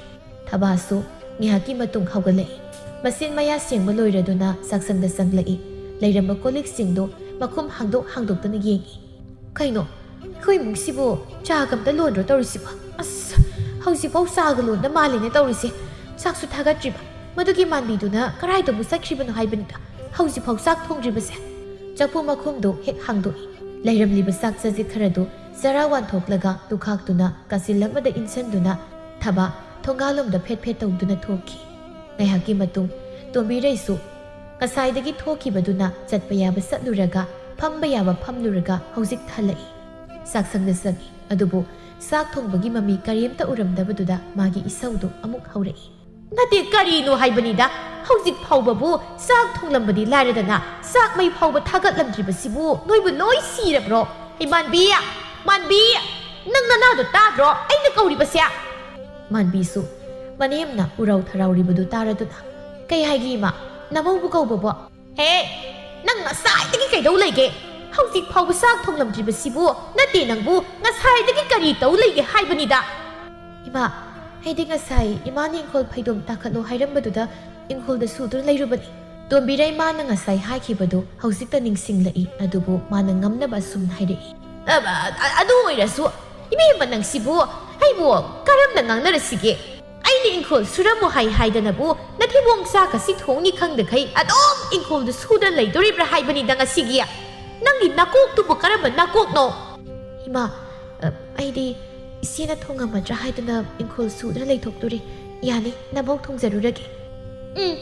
ꯊꯕꯥꯁꯨ ꯉꯥꯏꯍꯥꯛꯀꯤ ꯃꯇꯨꯡ ꯍꯧꯒꯠꯂꯛꯏ꯫ ꯃꯆꯤꯟ ꯃꯌꯥ ꯁꯦꯡꯕ ꯂꯣꯏꯔꯗꯨꯅ ꯆꯥꯛꯁꯪꯗ ꯆꯪꯂꯛꯏ꯫ ꯂꯩꯔꯝꯕ ꯀꯣꯜ ꯂꯤꯛꯁꯤꯡꯗꯨ ꯃꯈꯨꯝ ꯍꯥꯡꯗꯣꯛ ꯍꯥꯡꯗꯣꯛꯇꯅ ꯌꯦꯡꯏ꯫ "ꯀꯩꯅꯣ, ꯑꯩꯈꯣꯏ ꯏꯃꯨꯡꯁꯤꯕꯨ ꯆꯥꯒ ꯑꯝꯇ ꯂꯣꯟꯗ꯭ꯔꯣ ꯇꯧꯔꯤꯁꯤꯕꯣ? ꯑꯁ, ꯍꯧꯖꯤꯛꯐꯥꯎ ꯆꯥꯒ ꯂꯣꯟꯗ ꯃꯥꯜꯂꯤꯅꯦ ꯇꯧꯔꯤꯁꯦ꯫ ꯆꯥꯛꯁꯨ ꯊꯥꯒꯠꯇ꯭ꯔꯤꯕ꯫ ꯃꯗꯨꯒꯤ ꯃꯥꯟꯕꯤꯗꯨꯅ ꯀꯔꯥꯏꯗꯕꯨ ꯆꯠꯈ꯭ꯔꯤꯕꯅꯣ ꯍꯥꯏꯕꯅꯤꯗ, ꯍꯧꯖꯤꯛꯐꯥꯎ ꯆꯥꯛ ꯊꯣꯡꯗ꯭ꯔꯤꯕꯁꯦ?" ꯆꯐꯨ ꯃꯈꯨꯝꯗꯨ ꯍꯦꯛ ꯍꯥꯡꯗꯣꯛꯏ꯫ ꯂꯩꯔꯝꯂꯤꯕ ꯆꯥꯛ ꯆꯖꯤꯛ ꯈꯔꯗꯨ ꯆꯔꯥ ꯋꯥꯟꯊꯣꯛꯂꯒ ꯇꯨꯈꯥꯛꯇꯨꯅ ꯀꯥꯆꯤꯜ ꯑꯃꯗ ꯏꯟꯁꯤꯟꯗꯨꯅ ꯊꯕꯥ ꯊꯣꯡꯒꯥꯜꯂꯣꯝꯗ ꯐꯦꯠ ꯐꯦꯠ ꯇꯧꯗꯨꯅ ꯊꯣꯛꯈꯤ꯫ ꯉꯥꯏꯍꯥꯛꯀꯤ ꯃꯇꯨꯡ ꯇꯣꯝꯕꯤꯔꯩꯁꯨ ꯉꯁꯥꯏꯗꯒꯤ ꯊꯣꯛꯈꯤꯕꯗꯨꯅ ꯆꯠꯄ ꯌꯥꯕ ꯆꯠꯂꯨꯔꯒ ꯐꯝꯕ ꯌꯥꯕ ꯐꯝꯂꯨꯔꯒ ꯍꯧꯖꯤꯛ ꯍꯜꯂꯛꯏ꯫ ꯆꯥꯛꯁꯪꯗ ꯆꯪꯉꯤ꯫ ꯑꯗꯨꯕꯨ ꯆꯥꯛ ꯊꯣꯡꯕꯒꯤ ꯃꯃꯤ ꯀꯔꯤꯝꯇ ꯎꯔꯝꯗꯕꯗꯨꯗ ꯃꯥꯒꯤ ꯏꯁꯧꯗꯨ ꯑꯃꯨꯛ ꯍꯧꯔꯛꯏ꯫ "ꯅꯠꯇꯦ, ꯀꯔꯤꯅꯣ ꯍꯥꯏꯕꯅꯤꯗ? ꯍꯧꯖꯤꯛ ꯐꯥꯎꯕꯕꯨ ꯆꯥꯛ ꯊꯣꯡꯂꯝꯕꯗꯤ ꯂꯥꯏꯔꯗꯅ ꯆꯥꯛ ꯃꯩ ꯐꯥꯎꯕ ꯊꯥꯒꯠꯂꯝꯗ꯭ꯔꯤꯕꯁꯤꯕꯨ ꯅꯣꯏꯕꯨ ꯂꯣꯏ ꯁꯤꯔꯕ꯭ꯔꯣ? ꯍꯩ ꯃꯥꯟꯕꯤ! ꯃꯥꯟꯕꯤ! ꯅꯪ ꯅꯅꯥꯗꯣ ꯇꯥꯗ꯭ꯔꯣ ꯑꯩꯅ ꯀꯧꯔꯤꯕꯁꯦ?" ꯃꯥꯟꯕꯤꯁꯨ ꯃꯅꯦꯝꯅ ꯎꯔꯥꯎ ꯊꯔꯥꯎꯔꯤꯕꯗꯨ ꯇꯥꯔꯗꯨꯅ, "ꯀꯩ ꯍꯥꯏꯒꯦ ꯏꯃꯥ? ꯅꯃꯧꯕꯨ ꯀꯧꯕꯕꯣ?" "ꯍꯦ! ꯅꯪ ꯉꯁꯥꯏꯗꯒꯤ ꯀꯩꯗꯧ ꯂꯩꯒꯦ? ꯍꯧꯖꯤꯛ ꯐꯥꯎꯕ ꯆꯥꯛ ꯊꯣꯡꯂꯝꯗ꯭ꯔꯤꯕꯁꯤꯕꯨ? ꯅꯠꯇꯦ, ꯅꯪꯕꯨ ꯉꯁꯥꯏꯗꯒꯤ ꯀꯔꯤ ꯇꯧ ꯂꯩꯒꯦ ꯍꯥꯏꯕꯅꯤꯗ?" "ꯏꯃꯥ, ꯑꯩꯗꯤ ꯉꯁꯥꯏ ꯏꯃꯥꯅ ꯏꯪꯈꯣꯜ ꯐꯩꯗꯣꯝ ꯇꯥꯈꯠꯂꯣ ꯍꯥꯏꯔꯝꯕꯗꯨꯗ ꯏꯪꯈꯣꯜꯗ ꯁꯨꯗꯨꯅ ꯂꯩꯔꯨꯕꯅꯤ꯫" ꯇꯣꯝꯕꯤꯔꯩ ꯃꯥꯅ ꯉꯁꯥꯏ ꯍꯥꯏꯈꯤꯕꯗꯨ ꯍꯧꯖꯤꯛꯇ ꯅꯤꯡꯁꯤꯡꯂꯛꯏ, ꯑꯗꯨꯕꯨ ꯃꯥꯅ ꯉꯝꯅꯕ ꯑꯁꯨꯝꯅ ꯍꯥꯏꯔꯛꯏ꯫ "ꯑ, ꯑ, ꯑꯗꯨ ꯑꯣꯏꯔꯁꯨ, ꯏꯕꯦꯝꯃ, ꯅꯪꯁꯤꯕꯨ ꯑꯩꯕꯨ ꯀꯔꯝꯅ ꯉꯥꯡꯅꯔꯁꯤꯒꯦ? ꯑꯩꯅ ꯏꯪꯈꯣꯜ ꯁꯨꯔꯝꯃꯨ ꯍꯥꯏ ꯍꯥꯏꯗꯅꯕꯨ ꯅꯊꯤꯕꯣꯡ ꯆꯥꯛꯀꯁꯤ ꯊꯣꯡꯅꯤ ꯈꯪꯗꯈꯩ ꯑꯗꯨꯝ ꯏꯪꯈꯣꯜꯗꯨ ꯁꯨꯗꯅ ꯂꯩꯗꯣꯔꯤꯕ꯭ꯔꯥ ꯍꯥꯏꯕꯅꯤꯗ ꯉꯁꯤꯒꯤ? ꯅꯪꯒꯤ ꯅꯀꯣꯛꯇꯨꯕꯨ ꯀꯔꯝꯕ ꯅꯀꯣꯛꯅꯣ?" "ꯏꯃꯥ, ꯑ, ꯑꯩꯗꯤ ꯏꯆꯦꯅ ꯊꯣꯡꯉꯝꯃꯗ꯭ꯔꯥ ꯍꯥꯏꯗꯨꯅ ꯏꯪꯈꯣꯜ ꯁꯨꯗꯅ ꯂꯩꯊꯣꯛꯇꯣꯔꯤ꯫ ꯌꯥꯅꯤ, ꯅꯃꯧ ꯊꯣꯡꯖꯔꯨꯔꯒꯦ꯫" "ꯎꯝ,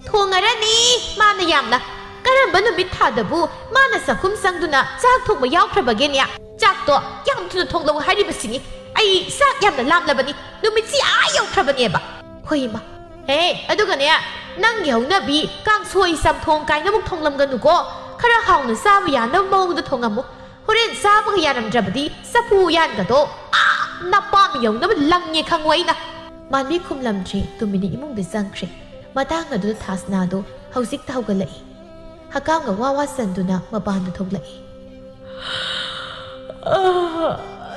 ꯊꯣꯡꯉꯔꯅꯤ ꯃꯥꯅ ꯌꯥꯝꯅ꯫ ꯀꯔꯝꯕ ꯅꯨꯃꯤꯠ ꯊꯥꯗꯕꯨ ꯃꯥꯅ ꯆꯥꯛꯈꯨꯝ ꯆꯪꯗꯨꯅ ꯆꯥꯛ ꯊꯣꯡꯕ ꯌꯥꯎꯈ꯭ꯔꯕꯒꯦꯅꯦ? ꯆꯥꯛꯇꯣ ꯌꯥꯝ ꯊꯨꯅ ꯊꯣꯡꯂꯛꯎ ꯍꯥꯏꯔꯤꯕꯁꯤꯅꯤ꯫ ꯑꯩ ꯆꯥꯛ ꯌꯥꯝꯅ ꯂꯥꯝꯂꯕꯅꯤ꯫ ꯅꯨꯃꯤꯠꯁꯤ ꯑꯥ ꯌꯧꯈ꯭ꯔꯕꯅꯦꯕ꯫" "ꯍꯣꯏ, ꯏꯃꯥ꯫" "ꯍꯦ, ꯑꯗꯨꯒꯅꯦ, ꯅꯪꯒꯤ ꯍꯧꯅꯕꯤ ꯀꯥꯡꯁꯣꯏ, ꯆꯝꯊꯣꯡ ꯀꯥꯏꯅ ꯑꯃꯨꯛ ꯊꯣꯡꯂꯝꯒꯅꯨꯀꯣ꯫ ꯈꯔ ꯍꯥꯎꯅ ꯆꯥꯕ ꯌꯥꯅꯕ ꯃꯑꯣꯡꯗ ꯊꯣꯡꯉꯝꯃꯨ꯫ ꯍꯣꯔꯦꯟ ꯆꯥꯕꯒ ꯌꯥꯔꯝꯗ꯭ꯔꯕꯗꯤ ꯆꯐꯨ ꯎꯌꯥꯟꯒꯗꯣ ꯑꯥ ꯅꯄꯥꯝ ꯌꯧꯅꯕ ꯂꯪꯉꯦ ꯈꯪꯉꯨ ꯑꯩꯅ꯫" ꯃꯥꯟꯕꯤ ꯈꯨꯝꯂꯝꯗ꯭ꯔꯦ꯫ ꯇꯨꯃꯤꯟꯅ ꯏꯃꯨꯡꯗ ꯆꯪꯈ꯭ꯔꯦ꯫ ꯃꯇꯥꯡ ꯑꯗꯨꯗ ꯊꯥꯁꯅꯥꯗꯣ ꯍꯧꯖꯤꯛꯇ ꯍꯧꯒꯠꯂꯛꯏ꯫ ꯍꯀꯥꯝꯒ ꯋꯥ ꯋꯥ ꯆꯟꯗꯨꯅ ꯃꯄꯥꯟꯗ ꯊꯣꯛꯂꯛꯏ꯫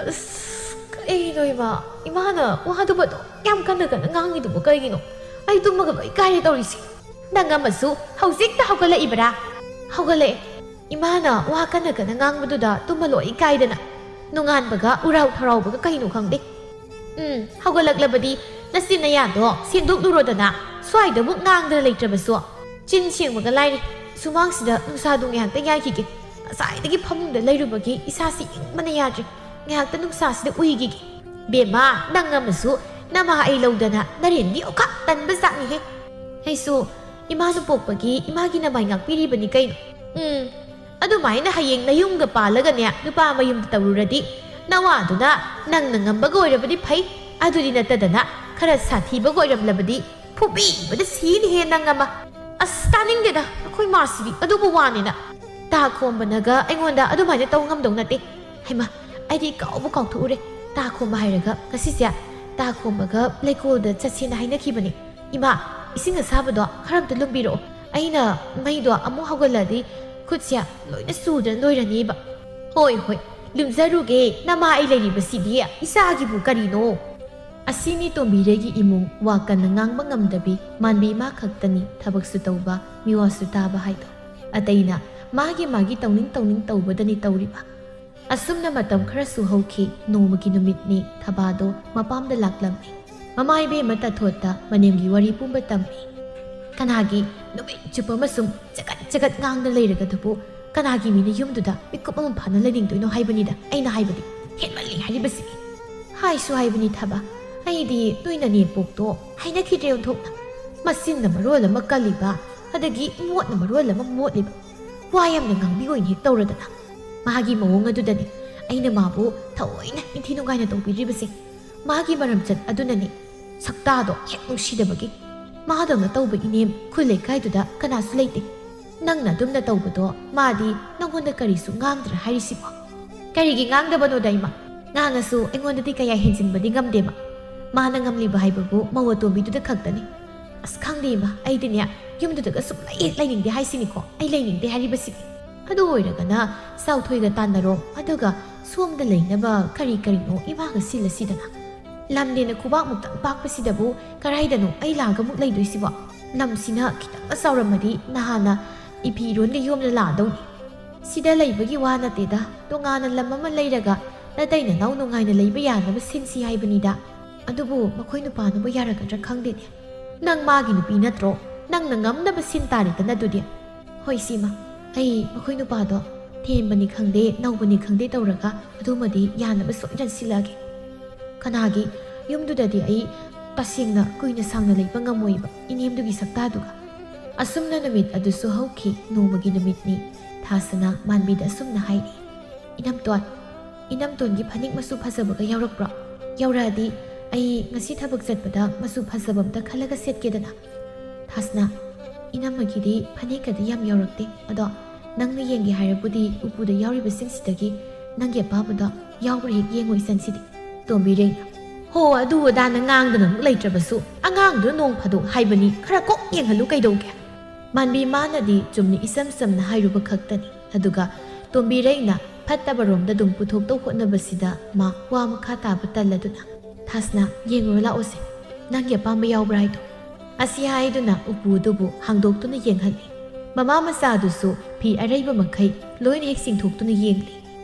ꯑꯁ, ꯀꯩꯅꯣ ꯏꯃꯥ? ꯏꯃꯥꯅ ꯋꯥꯗꯨꯕꯨ ꯑꯗꯨꯛ ꯌꯥꯝ ꯀꯟꯅ ꯀꯟꯅ ꯉꯥꯡꯉꯤꯗꯨꯕꯨ ꯀꯩꯒꯤꯅꯣ? ꯑꯩ ꯇꯨꯝꯃꯒ ꯂꯣꯏ ꯀꯥꯏꯔꯦ ꯇꯧꯔꯤꯁꯦ꯫ "ꯅꯪ ꯑꯃꯁꯨ ꯍꯧꯖꯤꯛꯇ ꯍꯧꯒꯠꯂꯛꯏꯕꯔꯥ?" "ꯍꯧꯒꯠꯂꯛꯑꯦ꯫ ꯏꯃꯥꯅ ꯋꯥ ꯀꯟꯅ ꯀꯟꯅ ꯉꯥꯡꯕꯗꯨꯗ ꯇꯨꯝꯕ ꯂꯣꯏ ꯀꯥꯏꯗꯅ꯫ ꯅꯣꯡꯉꯥꯟꯕꯒ ꯎꯔꯥꯎ ꯊꯔꯥꯎꯕꯒ ꯀꯩꯅꯣ ꯈꯪꯗꯦ꯫" "ꯎꯝ, ꯍꯧꯒꯠꯂꯛꯂꯕꯗꯤ ꯅꯆꯤꯟ ꯅꯌꯥꯗꯣ ꯁꯦꯡꯗꯣꯛꯂꯨꯔꯣꯗꯅ꯫ ꯁ꯭ꯋꯥꯏꯗꯕꯨ ꯉꯥꯡꯗꯅ ꯂꯩꯇ꯭ꯔꯕꯁꯨ꯫ ꯆꯤꯟ ꯁꯦꯡꯕꯒ ꯂꯥꯏꯔꯤ꯫ ꯁꯨꯃꯥꯡꯁꯤꯗ ꯅꯨꯡꯁꯥꯗꯨ ꯉꯥꯏꯍꯥꯛꯇ ꯌꯥꯏꯈꯤꯒꯦ꯫ ꯉꯁꯥꯏꯗꯒꯤ ꯐꯃꯨꯡꯗ ꯂꯩꯔꯨꯕꯒꯤ ꯏꯁꯥꯁꯤ ꯏꯪꯕꯅ ꯌꯥꯗ꯭ꯔꯦ꯫ ꯉꯥꯏꯍꯥꯛꯇ ꯅꯨꯡꯁꯥꯁꯤꯗ ꯎꯏꯈꯤꯒꯦ꯫" "ꯕꯦꯝꯃ, ꯅꯪ ꯑꯃꯁꯨ ꯅꯃꯥ ꯑꯩ ꯂꯧꯗꯅ ꯅꯔꯦꯟꯗꯤ ꯑꯣꯈꯥꯛ ꯇꯟꯕ ꯖꯥꯠꯅꯤꯍꯦ꯫ ꯑꯩꯁꯨ ꯏꯃꯥꯅ ꯄꯣꯛꯄꯒꯤ ꯏꯃꯥꯒꯤ ꯅꯃꯥꯏ ꯉꯥꯛꯄꯤꯔꯤꯕꯅꯤ ꯀꯩꯅꯣ꯫ ꯎꯝ, ꯑꯗꯨꯃꯥꯏꯅ ꯍꯌꯦꯡ ꯅꯌꯨꯝꯒ ꯄꯥꯜꯂꯒꯅꯦ, ꯅꯨꯄꯥ ꯃꯌꯨꯝꯗ ꯇꯧꯔꯨꯔꯗꯤ, ꯅꯋꯥꯗꯨꯅ ꯅꯪꯅ ꯉꯝꯕꯒ ꯑꯣꯏꯔꯕꯗꯤ ꯐꯩ, ꯑꯗꯨꯗꯤ ꯅꯠꯇꯗꯅ ꯈꯔ ꯁꯥꯊꯤꯕꯒ ꯑꯣꯏꯔꯝꯂꯕꯗꯤ ꯐꯨꯕꯤꯕꯗ ꯁꯤꯅꯤꯍꯦ ꯅꯪ ꯑꯃ꯫ ꯑꯁ, ꯇꯥꯅꯤꯡꯗꯦꯗ ꯑꯩꯈꯣꯏ ꯃꯥꯁꯤꯗꯤ, ꯑꯗꯨꯕꯨ ꯋꯥꯅꯦꯅ꯫ ꯇꯥ ꯈꯣꯝꯕꯅꯒ ꯑꯩꯉꯣꯟꯗ ꯑꯗꯨꯃꯥꯏꯅ ꯇꯧ ꯉꯝꯗꯧ ꯅꯠꯇꯦ꯫ ꯍꯩꯃꯥ, ꯑꯩꯗꯤ ꯀꯥꯎꯕꯨ ꯀꯥꯎꯊꯣꯛꯎꯔꯦ꯫ ꯇꯥ ꯈꯣꯝꯕ ꯍꯥꯏꯔꯒ ꯉꯁꯤꯁꯦ ꯇꯥ ꯈꯣꯝꯕꯒ ꯂꯩꯀꯣꯜꯗ ꯆꯠꯁꯦꯅ ꯍꯥꯏꯅꯈꯤꯕꯅꯦ꯫ ꯏꯃꯥ, ꯏꯁꯤꯡ ꯑꯁꯥꯕꯗꯣ ꯈꯔ ꯑꯝꯇ ꯂꯨꯝꯕꯤꯔꯛꯑꯣ꯫ ꯑꯩꯅ ꯃꯩꯗꯣ ꯑꯃꯨꯛ ꯍꯧꯒꯠꯂꯗꯤ ꯈꯨꯠꯁꯦ ꯂꯣꯏꯅ ꯁꯨꯗꯅ ꯂꯣꯏꯔꯅꯤꯕ꯫ ꯍꯣꯏ, ꯍꯣꯏ, ꯂꯨꯝꯖꯔꯨꯒꯦ꯫ ꯅꯃꯥ ꯑꯩ ꯂꯩꯔꯤꯕꯁꯤꯗꯤ ꯏꯆꯥꯒꯤꯕꯨ ꯀꯔꯤꯅꯣ? ꯑꯁꯤꯅꯤ ꯇꯣꯝꯕꯤꯔꯩꯒꯤ ꯏꯃꯨꯡ, ꯋꯥ ꯀꯟꯅ ꯉꯥꯡꯕ ꯉꯝꯗꯕꯤ, ꯃꯥꯟꯕꯤ ꯃꯥ ꯈꯛꯇꯅꯤ ꯊꯕꯛꯁꯨ ꯇꯧꯕ, ꯃꯤꯋꯥꯁꯨ ꯇꯥꯕ ꯍꯥꯏꯗꯣ꯫ ꯑꯇꯩꯅ ꯃꯥꯒꯤ ꯃꯥꯒꯤ ꯇꯧꯅꯤꯡ ꯇꯧꯅꯤꯡ ꯇꯧꯕꯗꯅꯤ ꯇꯧꯔꯤꯕ꯫ ꯑꯁꯨꯝꯅ ꯃꯇꯝ ꯈꯔꯁꯨ ꯍꯧꯈꯤ꯫ ꯅꯣꯡꯃꯒꯤ ꯅꯨꯃꯤꯠꯅꯤ꯫ ꯊꯕꯥꯗꯣ ꯃꯄꯥꯝꯗ ꯂꯥꯛꯂꯝꯃꯤ꯫ ꯃꯃꯥ ꯏꯕꯦꯝꯃ ꯇꯥꯊꯣꯠꯇ ꯃꯅꯦꯝꯒꯤ ꯋꯥꯔꯤ ꯄꯨꯝꯕ ꯇꯝꯃꯤ꯫ ꯀꯅꯥꯒꯤ ꯅꯨꯃꯤꯠ ꯆꯨꯞꯄ ꯑꯃꯁꯨꯡ ꯆꯒꯠ ꯆꯒꯠ ꯉꯥꯡꯗ ꯂꯩꯔꯒꯗꯨꯕꯨ ꯀꯅꯥꯒꯤ ꯃꯤꯅ ꯌꯨꯝꯗꯨꯗ ꯃꯤꯀꯨꯞ ꯑꯃ ꯐꯥꯅ ꯂꯩꯅꯤꯡꯗꯣꯏꯅꯣ ꯍꯥꯏꯕꯅꯤꯗ ꯑꯩꯅ ꯍꯥꯏꯕꯗꯤ꯫ ꯍꯦꯟꯃꯜꯂꯤ ꯍꯥꯏꯔꯤꯕꯁꯤꯗꯤ꯫ ꯍꯥꯏꯁꯨ ꯍꯥꯏꯕꯅꯤ ꯊꯕ, ꯑꯩꯗꯤ ꯅꯣꯏ ꯅꯅꯦꯝꯄꯣꯛꯇꯣ ꯍꯥꯏꯅꯈꯤꯗ꯭ꯔꯦ ꯑꯣꯟꯊꯣꯛꯅ꯫ ꯃꯆꯤꯟꯅ ꯃꯔꯣꯜ ꯑꯃ ꯀꯜꯂꯤꯕ, ꯑꯗꯒꯤ ꯃꯣꯠꯅ ꯃꯔꯣꯜ ꯑꯃ ꯃꯣꯠꯂꯤꯕ꯫ ꯋꯥ ꯌꯥꯝꯅ ꯉꯥꯡꯕꯤ ꯑꯣꯏꯅ ꯍꯦꯛ ꯇꯧꯔꯗꯅ꯫ ꯃꯥꯒꯤ ꯃꯑꯣꯡ ꯑꯗꯨꯗꯅꯤ ꯑꯩꯅ ꯃꯥꯕꯨ ꯊꯑꯣꯏꯅ ꯅꯤꯡꯊꯤ ꯅꯨꯡꯉꯥꯏꯅ ꯇꯧꯕꯤꯔꯤꯕꯁꯦ꯫ ꯃꯥꯒꯤ ꯃꯔꯝꯆꯠ ꯑꯗꯨꯅꯅꯤ꯫ ꯁꯛꯇꯥꯗꯣ ꯍꯦꯛ ꯅꯨꯡꯁꯤꯗꯕꯒꯤ꯫ ꯃꯥꯗꯧꯅ ꯇꯧꯕ ꯏꯅꯦꯝ ꯈꯨꯜ ꯂꯩꯀꯥꯏꯗꯨꯗ ꯀꯅꯥꯁꯨ ꯂꯩꯇꯦ꯫ ꯅꯪꯅ ꯑꯗꯨꯝꯅ ꯇꯧꯕꯗꯣ ꯃꯥꯗꯤ ꯅꯪꯉꯣꯟꯗ ꯀꯔꯤꯁꯨ ꯉꯥꯡꯗ꯭ꯔꯥ ꯍꯥꯏꯔꯤꯁꯤꯕꯣ? ꯀꯔꯤꯒꯤ ꯉꯥꯡꯗꯕꯅꯣꯗ ꯏꯃꯥ? ꯉꯥꯡꯉꯁꯨ ꯑꯩꯉꯣꯟꯗꯗꯤ ꯀꯌꯥ ꯍꯦꯟꯖꯤꯟꯕꯗꯤ ꯉꯝꯗꯦ ꯃꯥ꯫ ꯃꯥꯅ ꯉꯝꯂꯤꯕ ꯍꯥꯏꯕꯕꯨ ꯃꯧ ꯑꯇꯣꯝꯕꯤꯗꯨꯗ ꯈꯛꯇꯅꯤ꯫ ꯑꯁ, ꯈꯪꯗꯦ ꯏꯃꯥ, ꯑꯩꯗꯤꯅꯦ ꯌꯨꯝꯗꯨꯗꯒ ꯁꯨꯡꯂꯩ ꯍꯦꯛ ꯂꯩꯅꯤꯡꯗꯦ ꯍꯥꯏꯁꯤꯅꯤꯀꯣ, ꯑꯩ ꯂꯩꯅꯤꯡꯗꯦ ꯍꯥꯏꯔꯤꯕꯁꯤꯗꯤ꯫ ꯑꯗꯨ ꯑꯣꯏꯔꯒꯅ ꯆꯥꯎꯊꯣꯏꯒ ꯇꯥꯟꯅꯔꯣ, ꯑꯗꯨꯒ ꯁꯣꯝꯗ ꯂꯩꯅꯕ ꯀꯔꯤ ꯀꯔꯤꯅꯣ ꯏꯃꯥꯒ ꯁꯤꯜꯂꯁꯤꯗꯅ꯫ ꯂꯝꯅꯦꯅ ꯈꯨꯕꯥꯛꯃꯨꯛꯇꯪ ꯄꯥꯛꯄꯁꯤꯗꯕꯨ ꯀꯔꯥꯏꯗꯅꯣ ꯑꯩ ꯂꯥꯛꯑꯒ ꯑꯃꯨꯛ ꯂꯩꯗꯣꯏꯁꯤꯕꯣ? ꯂꯝꯁꯤꯅ ꯈꯤꯇꯪꯒ ꯆꯥꯎꯔꯝꯃꯗꯤ ꯅꯍꯥꯟꯅ ꯏꯐꯤ ꯏꯔꯣꯟꯒ ꯌꯣꯝꯂ ꯂꯥꯛꯑꯗꯧꯅꯤ꯫ ꯁꯤꯗ ꯂꯩꯕꯒꯤ ꯋꯥ ꯅꯠꯇꯦꯗ, ꯇꯣꯉꯥꯟꯅ ꯂꯝ ꯑꯃ ꯂꯩꯔꯒ ꯅꯇꯩ ꯅꯅꯥꯎ ꯅꯨꯡꯉꯥꯏꯅ ꯂꯩꯕ ꯌꯥꯅꯕ ꯁꯤꯟꯁꯤ ꯍꯥꯏꯕꯅꯤꯗ꯫ ꯑꯗꯨꯕꯨ ꯃꯈꯣꯏ ꯅꯨꯄꯥꯅꯕꯨ ꯌꯥꯔꯛꯀꯗ꯭ꯔꯥ ꯈꯪꯗꯦꯅꯦ꯫ ꯅꯪ ꯃꯥꯒꯤ ꯅꯨꯄꯤ ꯅꯠꯇ꯭ꯔꯣ? ꯅꯪꯅ ꯉꯝꯅꯕ ꯁꯤꯟ ꯇꯥꯔꯦꯗꯅ ꯑꯗꯨꯗꯤ꯫ ꯍꯣꯏ ꯁꯤꯃ, ꯑꯩ ꯃꯈꯣꯏ ꯅꯨꯄꯥꯗꯣ ꯊꯦꯝꯕꯅꯤ ꯈꯪꯗꯦ, ꯅꯧꯕꯅꯤ ꯈꯪꯗꯦ ꯇꯧꯔꯒ ꯑꯗꯨꯃꯗꯤ ꯌꯥꯅꯕ ꯁꯣꯏꯗꯅ ꯁꯤꯜꯂꯛꯑꯒꯦ꯫ ꯀꯅꯥꯒꯤ ꯌꯨꯝꯗꯨꯗꯗꯤ ꯑꯩ ꯇꯁꯦꯡꯅ ꯀꯨꯏꯅ ꯁꯥꯡꯅ ꯂꯩꯕ ꯉꯝꯃꯣꯏꯕ ꯏꯅꯦꯝꯗꯨꯒꯤ ꯁꯛꯇꯥꯗꯨꯒ꯫ ꯑꯁꯨꯝꯅ ꯅꯨꯃꯤꯠ ꯑꯗꯨꯁꯨ ꯍꯧꯈꯤ꯫ ꯅꯣꯡꯃꯒꯤ ꯅꯨꯃꯤꯠꯅꯤ꯫ ꯊꯥꯁꯅꯥ ꯃꯥꯟꯕꯤꯗ ꯑꯁꯨꯝꯅ ꯍꯥꯏꯔꯤ, "ꯏꯅꯝꯇꯣꯟ, ꯏꯅꯝꯇꯣꯟꯒꯤ ꯐꯅꯦꯛ ꯃꯆꯨ ꯐꯖꯕꯒ ꯌꯥꯎꯔꯛꯄ꯭ꯔꯣ? ꯌꯥꯎꯔꯛꯑꯗꯤ ꯑꯩ ꯉꯁꯤ ꯊꯕꯛ ꯆꯠꯄꯗ ꯃꯆꯨ ꯐꯖꯕ ꯑꯝꯇ ꯈꯜꯂꯒ ꯁꯦꯠꯀꯦꯗꯅ?" ꯊꯥꯁꯅꯥ, "ꯏꯅꯝꯃꯒꯤꯗꯤ ꯐꯅꯦꯛꯀꯗꯤ ꯌꯥꯝ ꯌꯥꯎꯔꯛꯇꯦ꯫ ꯑꯗꯣ ꯅꯪꯅ ꯌꯦꯡꯒꯦ ꯍꯥꯏꯔꯕꯨꯗꯤ ꯎꯄꯨꯗ ꯌꯥꯎꯔꯤꯕꯁꯤꯡꯁꯤꯗꯒꯤ ꯅꯪꯒꯤ ꯑꯄꯥꯝꯕꯗꯣ ꯌꯥꯎꯕ꯭ꯔꯥ ꯍꯦꯛ ꯌꯦꯡꯉꯣ ꯏꯆꯟꯁꯤꯗꯤ꯫" ꯇꯣꯝꯕꯤꯔꯩꯅ, "ꯍꯣ, ꯑꯗꯨ ꯑꯗꯥꯅ ꯉꯥꯡꯗꯅ ꯑꯃꯨꯛ ꯂꯩꯇ꯭ꯔꯕꯁꯨ, ꯑꯉꯥꯡꯗꯨ ꯅꯣꯡ ꯐꯥꯗꯣꯛ ꯍꯥꯏꯕꯅꯤ, ꯈꯔ ꯀꯣꯛ ꯌꯦꯡꯍꯜꯂꯨ ꯀꯩꯗꯧꯒꯦ?" ꯃꯥꯟꯕꯤ ꯃꯥꯅꯗꯤ ꯆꯨꯝꯅ ꯏꯆꯝ ꯆꯝꯅ ꯍꯥꯏꯔꯨꯕ ꯈꯛꯇꯅꯤ꯫ ꯑꯗꯨꯒ ꯇꯣꯝꯕꯤꯔꯩꯅ ꯐꯠꯇꯕꯔꯣꯝꯗ ꯑꯗꯨꯝ ꯄꯨꯊꯣꯛꯇꯧ ꯍꯣꯠꯅꯕꯁꯤꯗ ꯃꯥ ꯋꯥ ꯃꯈꯥ ꯇꯥꯕ ꯇꯜꯂꯗꯨꯅ, "ꯊꯥꯁꯅꯥ, ꯌꯦꯡꯉꯨꯔꯣ ꯂꯥꯛꯑꯣꯁꯦ, ꯅꯪꯒꯤ ꯑꯄꯥꯝꯕ ꯌꯥꯎꯕ꯭ꯔꯥ ꯍꯥꯏꯗꯣ?" ꯑꯁꯤ ꯍꯥꯏꯗꯨꯅ ꯎꯄꯨ ꯑꯗꯨꯕꯨ ꯍꯥꯡꯗꯣꯛꯇꯨꯅ ꯌꯦꯡꯍꯜꯂꯤ꯫ ꯃꯃꯥ ꯃꯆꯥꯗꯨꯁꯨ ꯐꯤ ꯑꯔꯩꯕ ꯃꯈꯩ ꯂꯣꯏꯅ ꯍꯦꯛ ꯆꯤꯡꯊꯣꯛꯇꯨꯅ ꯌꯦꯡꯂꯤ꯫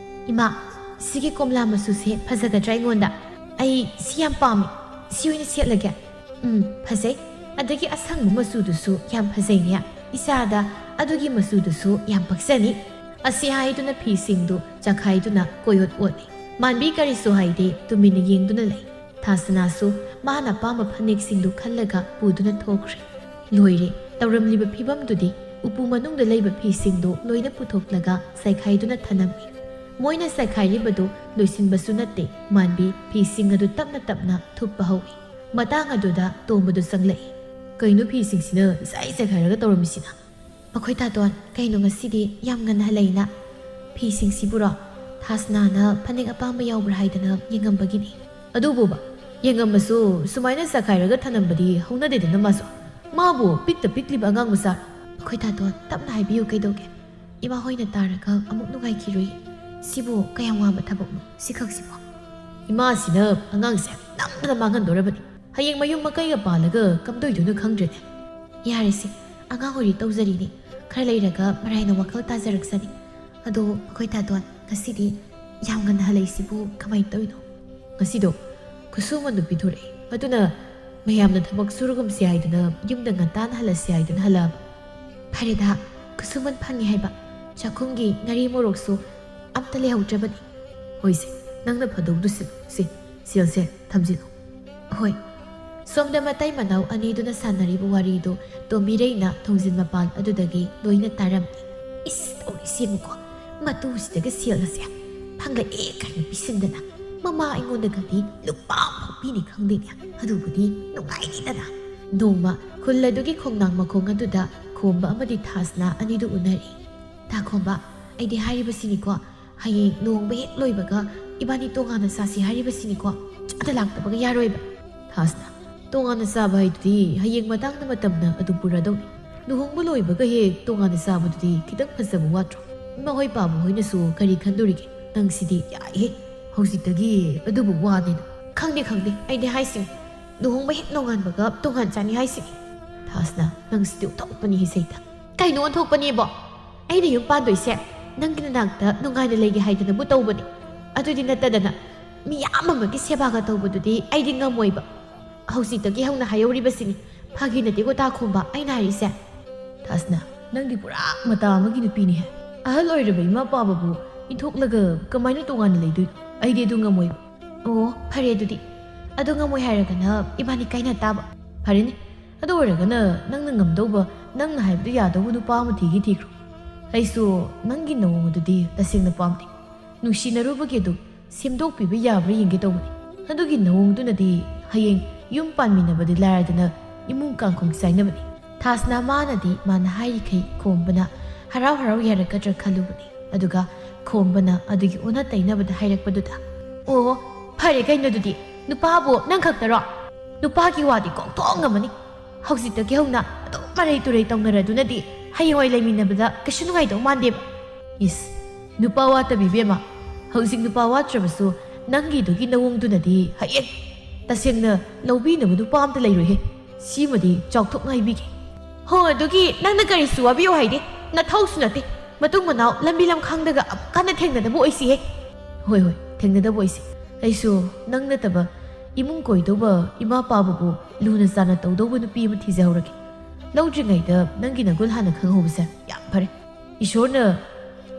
"ꯏꯃꯥ, ꯁꯤꯒꯤ ꯀꯣꯝꯂꯥ ꯃꯆꯨꯁꯦ ꯐꯖꯒꯗ꯭ꯔꯥ ꯑꯩꯉꯣꯟꯗ? ꯑꯩ ꯁꯤ ꯌꯥꯝ ꯄꯥꯝꯃꯤ, ꯁꯤ ꯑꯣꯏꯅ ꯁꯦꯠꯂꯒꯦ꯫ ꯎꯝ, ꯐꯖꯩ꯫ ꯑꯗꯒꯤ ꯑꯁꯪꯕ ꯃꯆꯨꯗꯨꯁꯨ ꯌꯥꯝ ꯐꯖꯩꯅꯦ꯫ ꯏꯆꯥꯗ ꯑꯗꯨꯒꯤ ꯃꯆꯨꯗꯨꯁꯨ ꯌꯥꯝ ꯄꯛꯆꯅꯤ꯫" ꯑꯁꯤ ꯍꯥꯏꯗꯨꯅ ꯐꯤꯁꯤꯡꯗꯨ ꯆꯈꯥꯏꯗꯨꯅ ꯀꯣꯏꯑꯣꯠ ꯑꯣꯠꯂꯤ꯫ ꯃꯥꯟꯕꯤ ꯀꯔꯤꯁꯨ ꯍꯥꯏꯗꯦ, ꯇꯨꯃꯤꯟꯅ ꯌꯦꯡꯗꯨꯅ ꯂꯩ꯫ ꯊꯥꯁꯅꯥꯁꯨ ꯃꯥꯅ ꯑꯄꯥꯝꯕ ꯐꯅꯦꯛꯁꯤꯡꯗꯨ ꯈꯜꯂꯒ ꯄꯨꯗꯨꯅ ꯊꯣꯛꯈ꯭ꯔꯦ꯫ ꯂꯣꯏꯔꯦ, ꯇꯧꯔꯝꯂꯤꯕ ꯐꯤꯕꯝꯗꯨꯗꯤ꯫ ꯎꯄꯨ ꯃꯅꯨꯡꯗ ꯂꯩꯕ ꯐꯤꯁꯤꯡꯗꯨ ꯂꯣꯏꯅ ꯄꯨꯊꯣꯛꯂꯒ ꯆꯥꯏꯈꯥꯏꯗꯨꯅ ꯊꯅꯝꯃꯤ꯫ ꯃꯣꯏꯅ ꯆꯥꯏꯈꯥꯏꯔꯤꯕꯗꯨ ꯂꯣꯏꯁꯤꯟꯕꯁꯨ ꯅꯠꯇꯦ, ꯃꯥꯟꯕꯤ ꯐꯤꯁꯤꯡ ꯑꯗꯨ ꯇꯞꯅ ꯇꯞꯅ ꯊꯨꯞꯄ ꯍꯧꯏ꯫ ꯃꯇꯥꯡ ꯑꯗꯨꯗ ꯇꯣꯝꯕꯗꯨ ꯆꯪꯂꯛꯏ꯫ "ꯀꯩꯅꯣ ꯐꯤꯁꯤꯡꯁꯤꯅ ꯆꯥꯏ ꯆꯥꯏꯈꯥꯏꯔꯒ ꯇꯧꯔꯝꯃꯤꯁꯤꯅ?" "ꯃꯈꯣꯏ ꯇꯥꯇꯣꯟ, ꯀꯩꯅꯣ ꯉꯁꯤꯗꯤ ꯌꯥꯝ ꯉꯟꯅ ꯍꯜꯂꯛꯏꯅ? ꯐꯤꯁꯤꯡꯁꯤꯕꯨꯔꯣ?" ꯊꯥꯁꯅꯥꯅ ꯐꯅꯦꯛ ꯑꯄꯥꯝꯕ ꯌꯥꯎꯕ꯭ꯔꯥ ꯍꯥꯏꯗꯅ ꯌꯦꯡꯉꯝꯕꯒꯤꯅꯤ꯫ "ꯑꯗꯨꯕꯨꯕ, ꯌꯦꯡꯉꯝꯃꯁꯨ ꯁꯨꯃꯥꯏꯅ ꯆꯥꯏꯈꯥꯏꯔꯒ ꯊꯅꯝꯕꯗꯤ ꯍꯧꯅꯗꯦꯗꯅ ꯃꯥꯁꯨ꯫ ꯃꯥꯕꯨ ꯄꯤꯛꯇ ꯄꯤꯛꯂꯤꯕ ꯑꯉꯥꯡ ꯃꯆꯥ꯫" "ꯃꯈꯣꯏ ꯇꯥꯇꯣꯟ, ꯇꯞꯅ ꯍꯥꯏꯕꯤꯌꯨ ꯀꯩꯗꯧꯒꯦ? ꯏꯃꯥ ꯍꯣꯏꯅ ꯇꯥꯔꯒ ꯑꯃꯨꯛ ꯅꯨꯡꯉꯥꯏꯈꯤꯔꯣꯏ꯫ ꯁꯤꯕꯨ ꯀꯌꯥꯝ ꯋꯥꯕ ꯊꯕꯛꯅꯣ ꯁꯤꯈꯛꯁꯤꯕꯣ?" "ꯏꯃꯥꯁꯤꯅ ꯑꯉꯥꯡꯁꯦ ꯅꯝꯗꯅ ꯃꯥꯡꯍꯟꯗꯣꯔꯕꯅꯤ꯫ ꯍꯌꯦꯡ ꯃꯌꯨꯝ ꯃꯀꯩꯒ ꯄꯥꯜꯂꯒ ꯀꯝꯗꯣꯏꯗꯣꯏꯅꯣ ꯈꯪꯗ꯭ꯔꯦꯅꯦ꯫" "ꯌꯥꯔꯦꯁꯦ, ꯑꯉꯥꯡ ꯑꯣꯏꯔꯤ ꯇꯧꯖꯔꯤꯅꯤ꯫ ꯈꯔ ꯂꯩꯔꯒ ꯃꯔꯥꯏꯅ ꯋꯥꯈꯜ ꯇꯥꯖꯔꯛꯁꯅꯤ꯫ ꯑꯗꯣ ꯃꯈꯣꯏ ꯇꯥꯇꯣꯟ, ꯉꯁꯤꯗꯤ ꯌꯥꯝ ꯉꯟꯅ ꯍꯜꯂꯛꯏꯁꯤꯕꯨ ꯀꯃꯥꯏꯅ ꯇꯧꯔꯤꯅꯣ?" "ꯉꯁꯤꯗꯣ ꯈꯨꯠꯁꯨꯃꯟꯗꯨ ꯄꯤꯊꯣꯔꯛꯑꯦ꯫ ꯑꯗꯨꯅ ꯃꯌꯥꯝꯅ ꯊꯕꯛ ꯁꯨꯔꯒꯨꯝꯁꯤ ꯍꯥꯏꯗꯅ ꯌꯨꯝꯗ ꯉꯟꯇꯥꯅ ꯍꯜꯂꯁꯤ ꯍꯥꯏꯗꯨꯅ ꯍꯜꯂꯛꯑꯕ꯫" "ꯐꯔꯦꯗ, ꯈꯨꯠꯁꯨꯃꯟ ꯐꯪꯉꯦ ꯍꯥꯏꯕ꯫ ꯆꯥꯛꯈꯨꯝꯒꯤ ꯉꯥꯔꯤ ꯃꯣꯔꯣꯛꯁꯨ ꯑꯝꯇ ꯂꯩꯍꯧꯗ꯭ꯔꯕꯅꯤ꯫" "ꯍꯣꯏꯁꯦ, ꯅꯪꯅ ꯐꯗꯧꯗꯨ ꯁꯤꯜꯂꯨ꯫ ꯁꯦ, ꯁꯦꯜꯁꯦ ꯊꯝꯖꯤꯜꯂꯨ꯫" "ꯍꯣꯏ꯫" ꯁꯣꯝꯗ ꯃꯇꯩ ꯃꯅꯥꯎ ꯑꯅꯤꯗꯨꯅ ꯁꯥꯟꯅꯔꯤꯕ ꯋꯥꯔꯤꯗꯨ ꯇꯣꯝꯕꯤꯔꯩꯅ ꯊꯣꯡꯖꯤꯟ ꯃꯄꯥꯟ ꯑꯗꯨꯗꯒꯤ ꯂꯣꯏꯅ ꯇꯥꯔꯝꯃꯤ꯫ "ꯏꯁ, ꯇꯧꯔꯤꯁꯦ ꯌꯦꯡꯉꯨꯀꯣ, ꯃꯇꯨꯁꯤꯗꯒ ꯁꯦꯜꯒꯁꯦ ꯐꯪꯂꯛꯑꯦ ꯀꯥꯏꯅ ꯄꯤꯁꯤꯟꯗꯅ, ꯃꯃꯥ ꯑꯩꯉꯣꯟꯗꯒꯗꯤ ꯂꯨꯄꯥ ꯑꯃꯐꯥꯎ ꯄꯤꯅꯤ ꯈꯪꯗꯦꯅꯦ, ꯑꯗꯨꯕꯨꯗꯤ ꯅꯨꯡꯉꯥꯏꯅꯤꯗꯅ"꯫ ꯅꯣꯡꯃ ꯈꯨꯜ ꯑꯗꯨꯒꯤ ꯈꯣꯡꯅꯥꯡ ꯃꯈꯣꯡ ꯑꯗꯨꯗ ꯈꯣꯝꯕ ꯑꯃꯗꯤ ꯊꯥꯁꯅꯥ ꯑꯅꯤꯗꯨ ꯎꯅꯔꯤ꯫ "ꯇꯥ ꯈꯣꯝꯕ, ꯑꯩꯗꯤ ꯍꯥꯏꯔꯤꯕꯁꯤꯅꯤꯀꯣ, ꯍꯌꯦꯡ ꯂꯨꯍꯣꯡꯕ ꯍꯦꯛ ꯂꯣꯏꯕꯒ ꯏꯕꯥꯅꯤ ꯇꯣꯉꯥꯟꯅ ꯆꯥꯁꯤ ꯍꯥꯏꯔꯤꯕꯁꯤꯅꯤꯀꯣ, ꯑꯃꯠꯇ ꯂꯥꯛꯇꯕꯒ ꯌꯥꯔꯣꯏꯕ"꯫ ꯊꯥꯁꯅꯥ, "ꯇꯣꯉꯥꯟꯅ ꯆꯥꯕ ꯍꯥꯏꯗꯨꯗꯤ ꯍꯌꯦꯡ ꯃꯇꯥꯡꯅ ꯃꯇꯝꯅ ꯑꯗꯨꯝ ꯄꯨꯔꯗꯧꯅꯤ꯫ ꯂꯨꯍꯣꯡꯕ ꯂꯣꯏꯕꯒ ꯍꯦꯛ ꯇꯣꯉꯥꯟꯅ ꯆꯥꯕꯗꯨꯗꯤ ꯈꯤꯇꯪ ꯐꯖꯕ ꯋꯥꯠꯇ꯭ꯔꯣ? ꯏꯃꯥ ꯍꯣꯏ ꯄꯥꯕꯨ ꯍꯣꯏꯅꯁꯨ ꯀꯔꯤ ꯈꯟꯗꯣꯔꯤꯒꯦ? ꯅꯪꯁꯤꯗꯤ ꯌꯥꯏꯍꯦ꯫ ꯍꯧꯖꯤꯛꯇꯒꯤ ꯑꯗꯨꯕꯨ ꯋꯥꯅꯦꯅ"꯫ "ꯈꯪꯗꯦ, ꯈꯪꯗꯦ, ꯑꯩꯗꯤ ꯍꯥꯏꯁꯤꯅꯤ꯫ ꯂꯨꯍꯣꯡꯕ ꯍꯦꯛ ꯅꯣꯡꯉꯥꯟꯕꯒ ꯇꯣꯉꯥꯟ ꯆꯥꯅꯤ ꯍꯥꯏꯁꯤꯅꯤ"꯫ ꯊꯥꯁꯅꯥ, "ꯅꯪꯁꯤꯗꯤ ꯑꯣꯟꯊꯣꯛꯄꯅꯤ ꯏꯁꯩꯗ"꯫ "ꯀꯩꯅꯣ ꯑꯣꯟꯊꯣꯛꯄꯅꯦꯕꯣ? ꯑꯩꯅ ꯌꯨꯝ ꯄꯥꯟꯗꯣꯏꯁꯦ ꯅꯪꯒꯤ ꯅꯅꯥꯛꯇ ꯅꯨꯡꯉꯥꯏꯅ ꯂꯩꯒꯦ ꯍꯥꯏꯗꯅꯕꯨ ꯇꯧꯕꯅꯤ꯫ ꯑꯗꯨꯗꯤ ꯅꯠꯇꯗꯅ ꯃꯤꯌꯥꯝ ꯑꯃꯒꯤ ꯁꯦꯕꯥꯒ ꯇꯧꯕꯗꯨꯗꯤ ꯑꯩꯗꯤ ꯉꯝꯃꯣꯏꯕ꯫ ꯍꯧꯖꯤꯛꯇꯒꯤ ꯍꯧꯅ ꯍꯥꯏꯍꯧꯔꯤꯕꯁꯤꯅꯤ, ꯐꯥꯒꯤ ꯅꯠꯇꯦꯀꯣ ꯇꯥ ꯈꯣꯝꯕ ꯑꯩꯅ ꯍꯥꯏꯔꯤꯁꯦ"꯫ ꯊꯥꯁꯅꯥ, "ꯅꯪꯗꯤ ꯄꯨꯔꯥ ꯃꯇꯥ ꯑꯃꯒꯤ ꯅꯨꯄꯤꯅꯤꯍꯦ꯫ ꯑꯍꯜ ꯑꯣꯏꯔꯕ ꯏꯃꯥ ꯄꯥꯕꯕꯨ ꯏꯟꯊꯣꯛꯂꯒ ꯀꯃꯥꯏꯅ ꯇꯣꯉꯥꯟꯅ ꯂꯩꯗꯣꯏꯅꯣ? ꯑꯩꯗꯤ ꯑꯗꯨ ꯉꯝꯃꯣꯏꯕ"꯫ "ꯑꯣ, ꯐꯔꯦ ꯑꯗꯨꯗꯤ꯫ ꯑꯗꯨ ꯉꯝꯃꯣꯏ ꯍꯥꯏꯔꯒꯅ ꯏꯕꯥꯅꯤ ꯀꯥꯏꯅ ꯇꯥꯕ꯫ ꯐꯔꯦꯅꯦ, ꯑꯗꯨ ꯑꯣꯏꯔꯒꯅ ꯅꯪꯅ ꯉꯝꯗꯧꯕ, ꯅꯪꯅ ꯍꯥꯏꯕꯗ ꯌꯥꯗꯧꯕ ꯅꯨꯄꯥ ꯑꯃ ꯊꯤꯒꯦ ꯊꯤꯈ꯭ꯔꯣ꯫ ꯑꯩꯁꯨ ꯅꯪꯒꯤ ꯅꯑꯣꯡ ꯑꯗꯨꯗꯤ ꯇꯁꯦꯡꯅ ꯄꯥꯝꯗꯦ꯫ ꯅꯨꯡꯁꯤꯅꯔꯨꯕꯒꯤ ꯑꯗꯨ ꯁꯦꯝꯗꯣꯛꯄꯤꯕ ꯌꯥꯕ꯭ꯔꯥ ꯌꯦꯡꯒꯦ ꯇꯧꯕꯅꯤ꯫ ꯑꯗꯨꯒꯤ ꯅꯑꯣꯡꯗꯨꯅꯗꯤ ꯍꯌꯦꯡ ꯌꯨꯝ ꯄꯥꯟꯃꯤꯟꯅꯕꯗꯤ ꯂꯥꯏꯔꯗꯅ ꯏꯃꯨꯡ ꯀꯥꯡꯈꯣꯡ ꯆꯥꯏꯅꯕꯅꯤ"꯫ ꯊꯥꯁꯅꯥ ꯃꯥꯅꯗꯤ ꯃꯥꯅ ꯍꯥꯏꯔꯤꯈꯩ ꯈꯣꯝꯕꯅ ꯍꯔꯥꯎ ꯍꯔꯥꯎ ꯌꯥꯔꯛꯀꯗ꯭ꯔꯥ ꯈꯜꯂꯨꯕꯅꯤ꯫ ꯑꯗꯨꯒ ꯈꯣꯝꯕꯅ ꯑꯗꯨꯒꯤ ꯑꯣꯟꯅ ꯇꯩꯅꯕꯗ ꯍꯥꯏꯔꯛꯄꯗꯨꯗ, "ꯑꯣ, ꯐꯔꯦ ꯀꯩꯅꯣ ꯑꯗꯨꯗꯤ, ꯅꯨꯄꯥꯕꯨ ꯅꯪ ꯈꯛꯇꯔꯣ? ꯅꯨꯄꯥꯒꯤ ꯋꯥꯗꯤ ꯀꯣꯛꯊꯣꯛꯉꯝꯃꯅꯤ꯫ ꯍꯧꯖꯤꯛꯇꯒꯤ ꯍꯧꯅ ꯑꯗꯨꯝ ꯃꯔꯩ ꯇꯨꯔꯩ ꯇꯧꯅꯔꯗꯨꯅꯗꯤ ꯍꯌꯦꯡꯋꯥꯏ ꯂꯩꯃꯤꯟꯅꯕꯗ ꯀꯩꯁꯨ ꯅꯨꯡꯉꯥꯏꯗꯧ ꯃꯥꯟꯗꯦꯕ"꯫ "ꯏꯁ, ꯅꯨꯄꯥ ꯋꯥꯠꯇꯕꯤ ꯏꯕꯦꯝꯃ, ꯍꯧꯖꯤꯛ ꯅꯨꯄꯥ ꯋꯥꯠꯇ꯭ꯔꯕꯁꯨ ꯅꯪꯒꯤꯗꯨꯒꯤ ꯅꯑꯣꯡꯗꯨꯅꯗꯤ ꯍꯌꯦꯡ ꯇꯁꯦꯡꯅ ꯂꯧꯕꯤꯅꯕ ꯅꯨꯄꯥ ꯑꯝꯇ ꯂꯩꯔꯣꯏꯍꯦ꯫ ꯁꯤꯃꯗꯤ ꯆꯥꯎꯊꯣꯛꯅ ꯍꯥꯏꯕꯤꯒꯦ"꯫ "ꯍꯣ, ꯑꯗꯨꯒꯤ ꯅꯪꯅ ꯀꯔꯤꯁꯨ ꯋꯥꯕꯤꯌꯨ ꯍꯥꯏꯗꯦ, ꯅꯊꯧꯁꯨ ꯅꯠꯇꯦ꯫ ꯃꯇꯨꯡ ꯃꯅꯥꯎ ꯂꯝꯕꯤ ꯂꯝꯈꯥꯡꯗꯒ ꯑꯃꯨꯛ ꯍꯟꯅ ꯊꯦꯡꯅꯗꯕ ꯑꯣꯏꯁꯤꯍꯦ"꯫ "ꯍꯣꯏ, ꯍꯣꯏ, ꯊꯦꯡꯅꯗꯕ ꯑꯣꯏꯁꯤ꯫ ꯑꯩꯁꯨ ꯅꯪ ꯅꯠꯇꯕ ꯏꯃꯨꯡ ꯀꯣꯏꯗꯧꯕ, ꯏꯃꯥ ꯄꯥꯕꯕꯨ ꯂꯨꯅ ꯆꯥꯟꯅ ꯇꯧꯗꯧꯕ ꯅꯨꯄꯤ ꯑꯃ ꯊꯤꯖꯍꯧꯔꯒꯦ꯫ ꯂꯧꯗ꯭ꯔꯤꯉꯩꯗ ꯅꯪꯒꯤ ꯅꯒꯨꯟ ꯍꯥꯟꯅ ꯈꯪꯍꯧꯕꯁꯦ ꯌꯥꯝ ꯐꯔꯦ꯫ ꯏꯁꯣꯔꯅ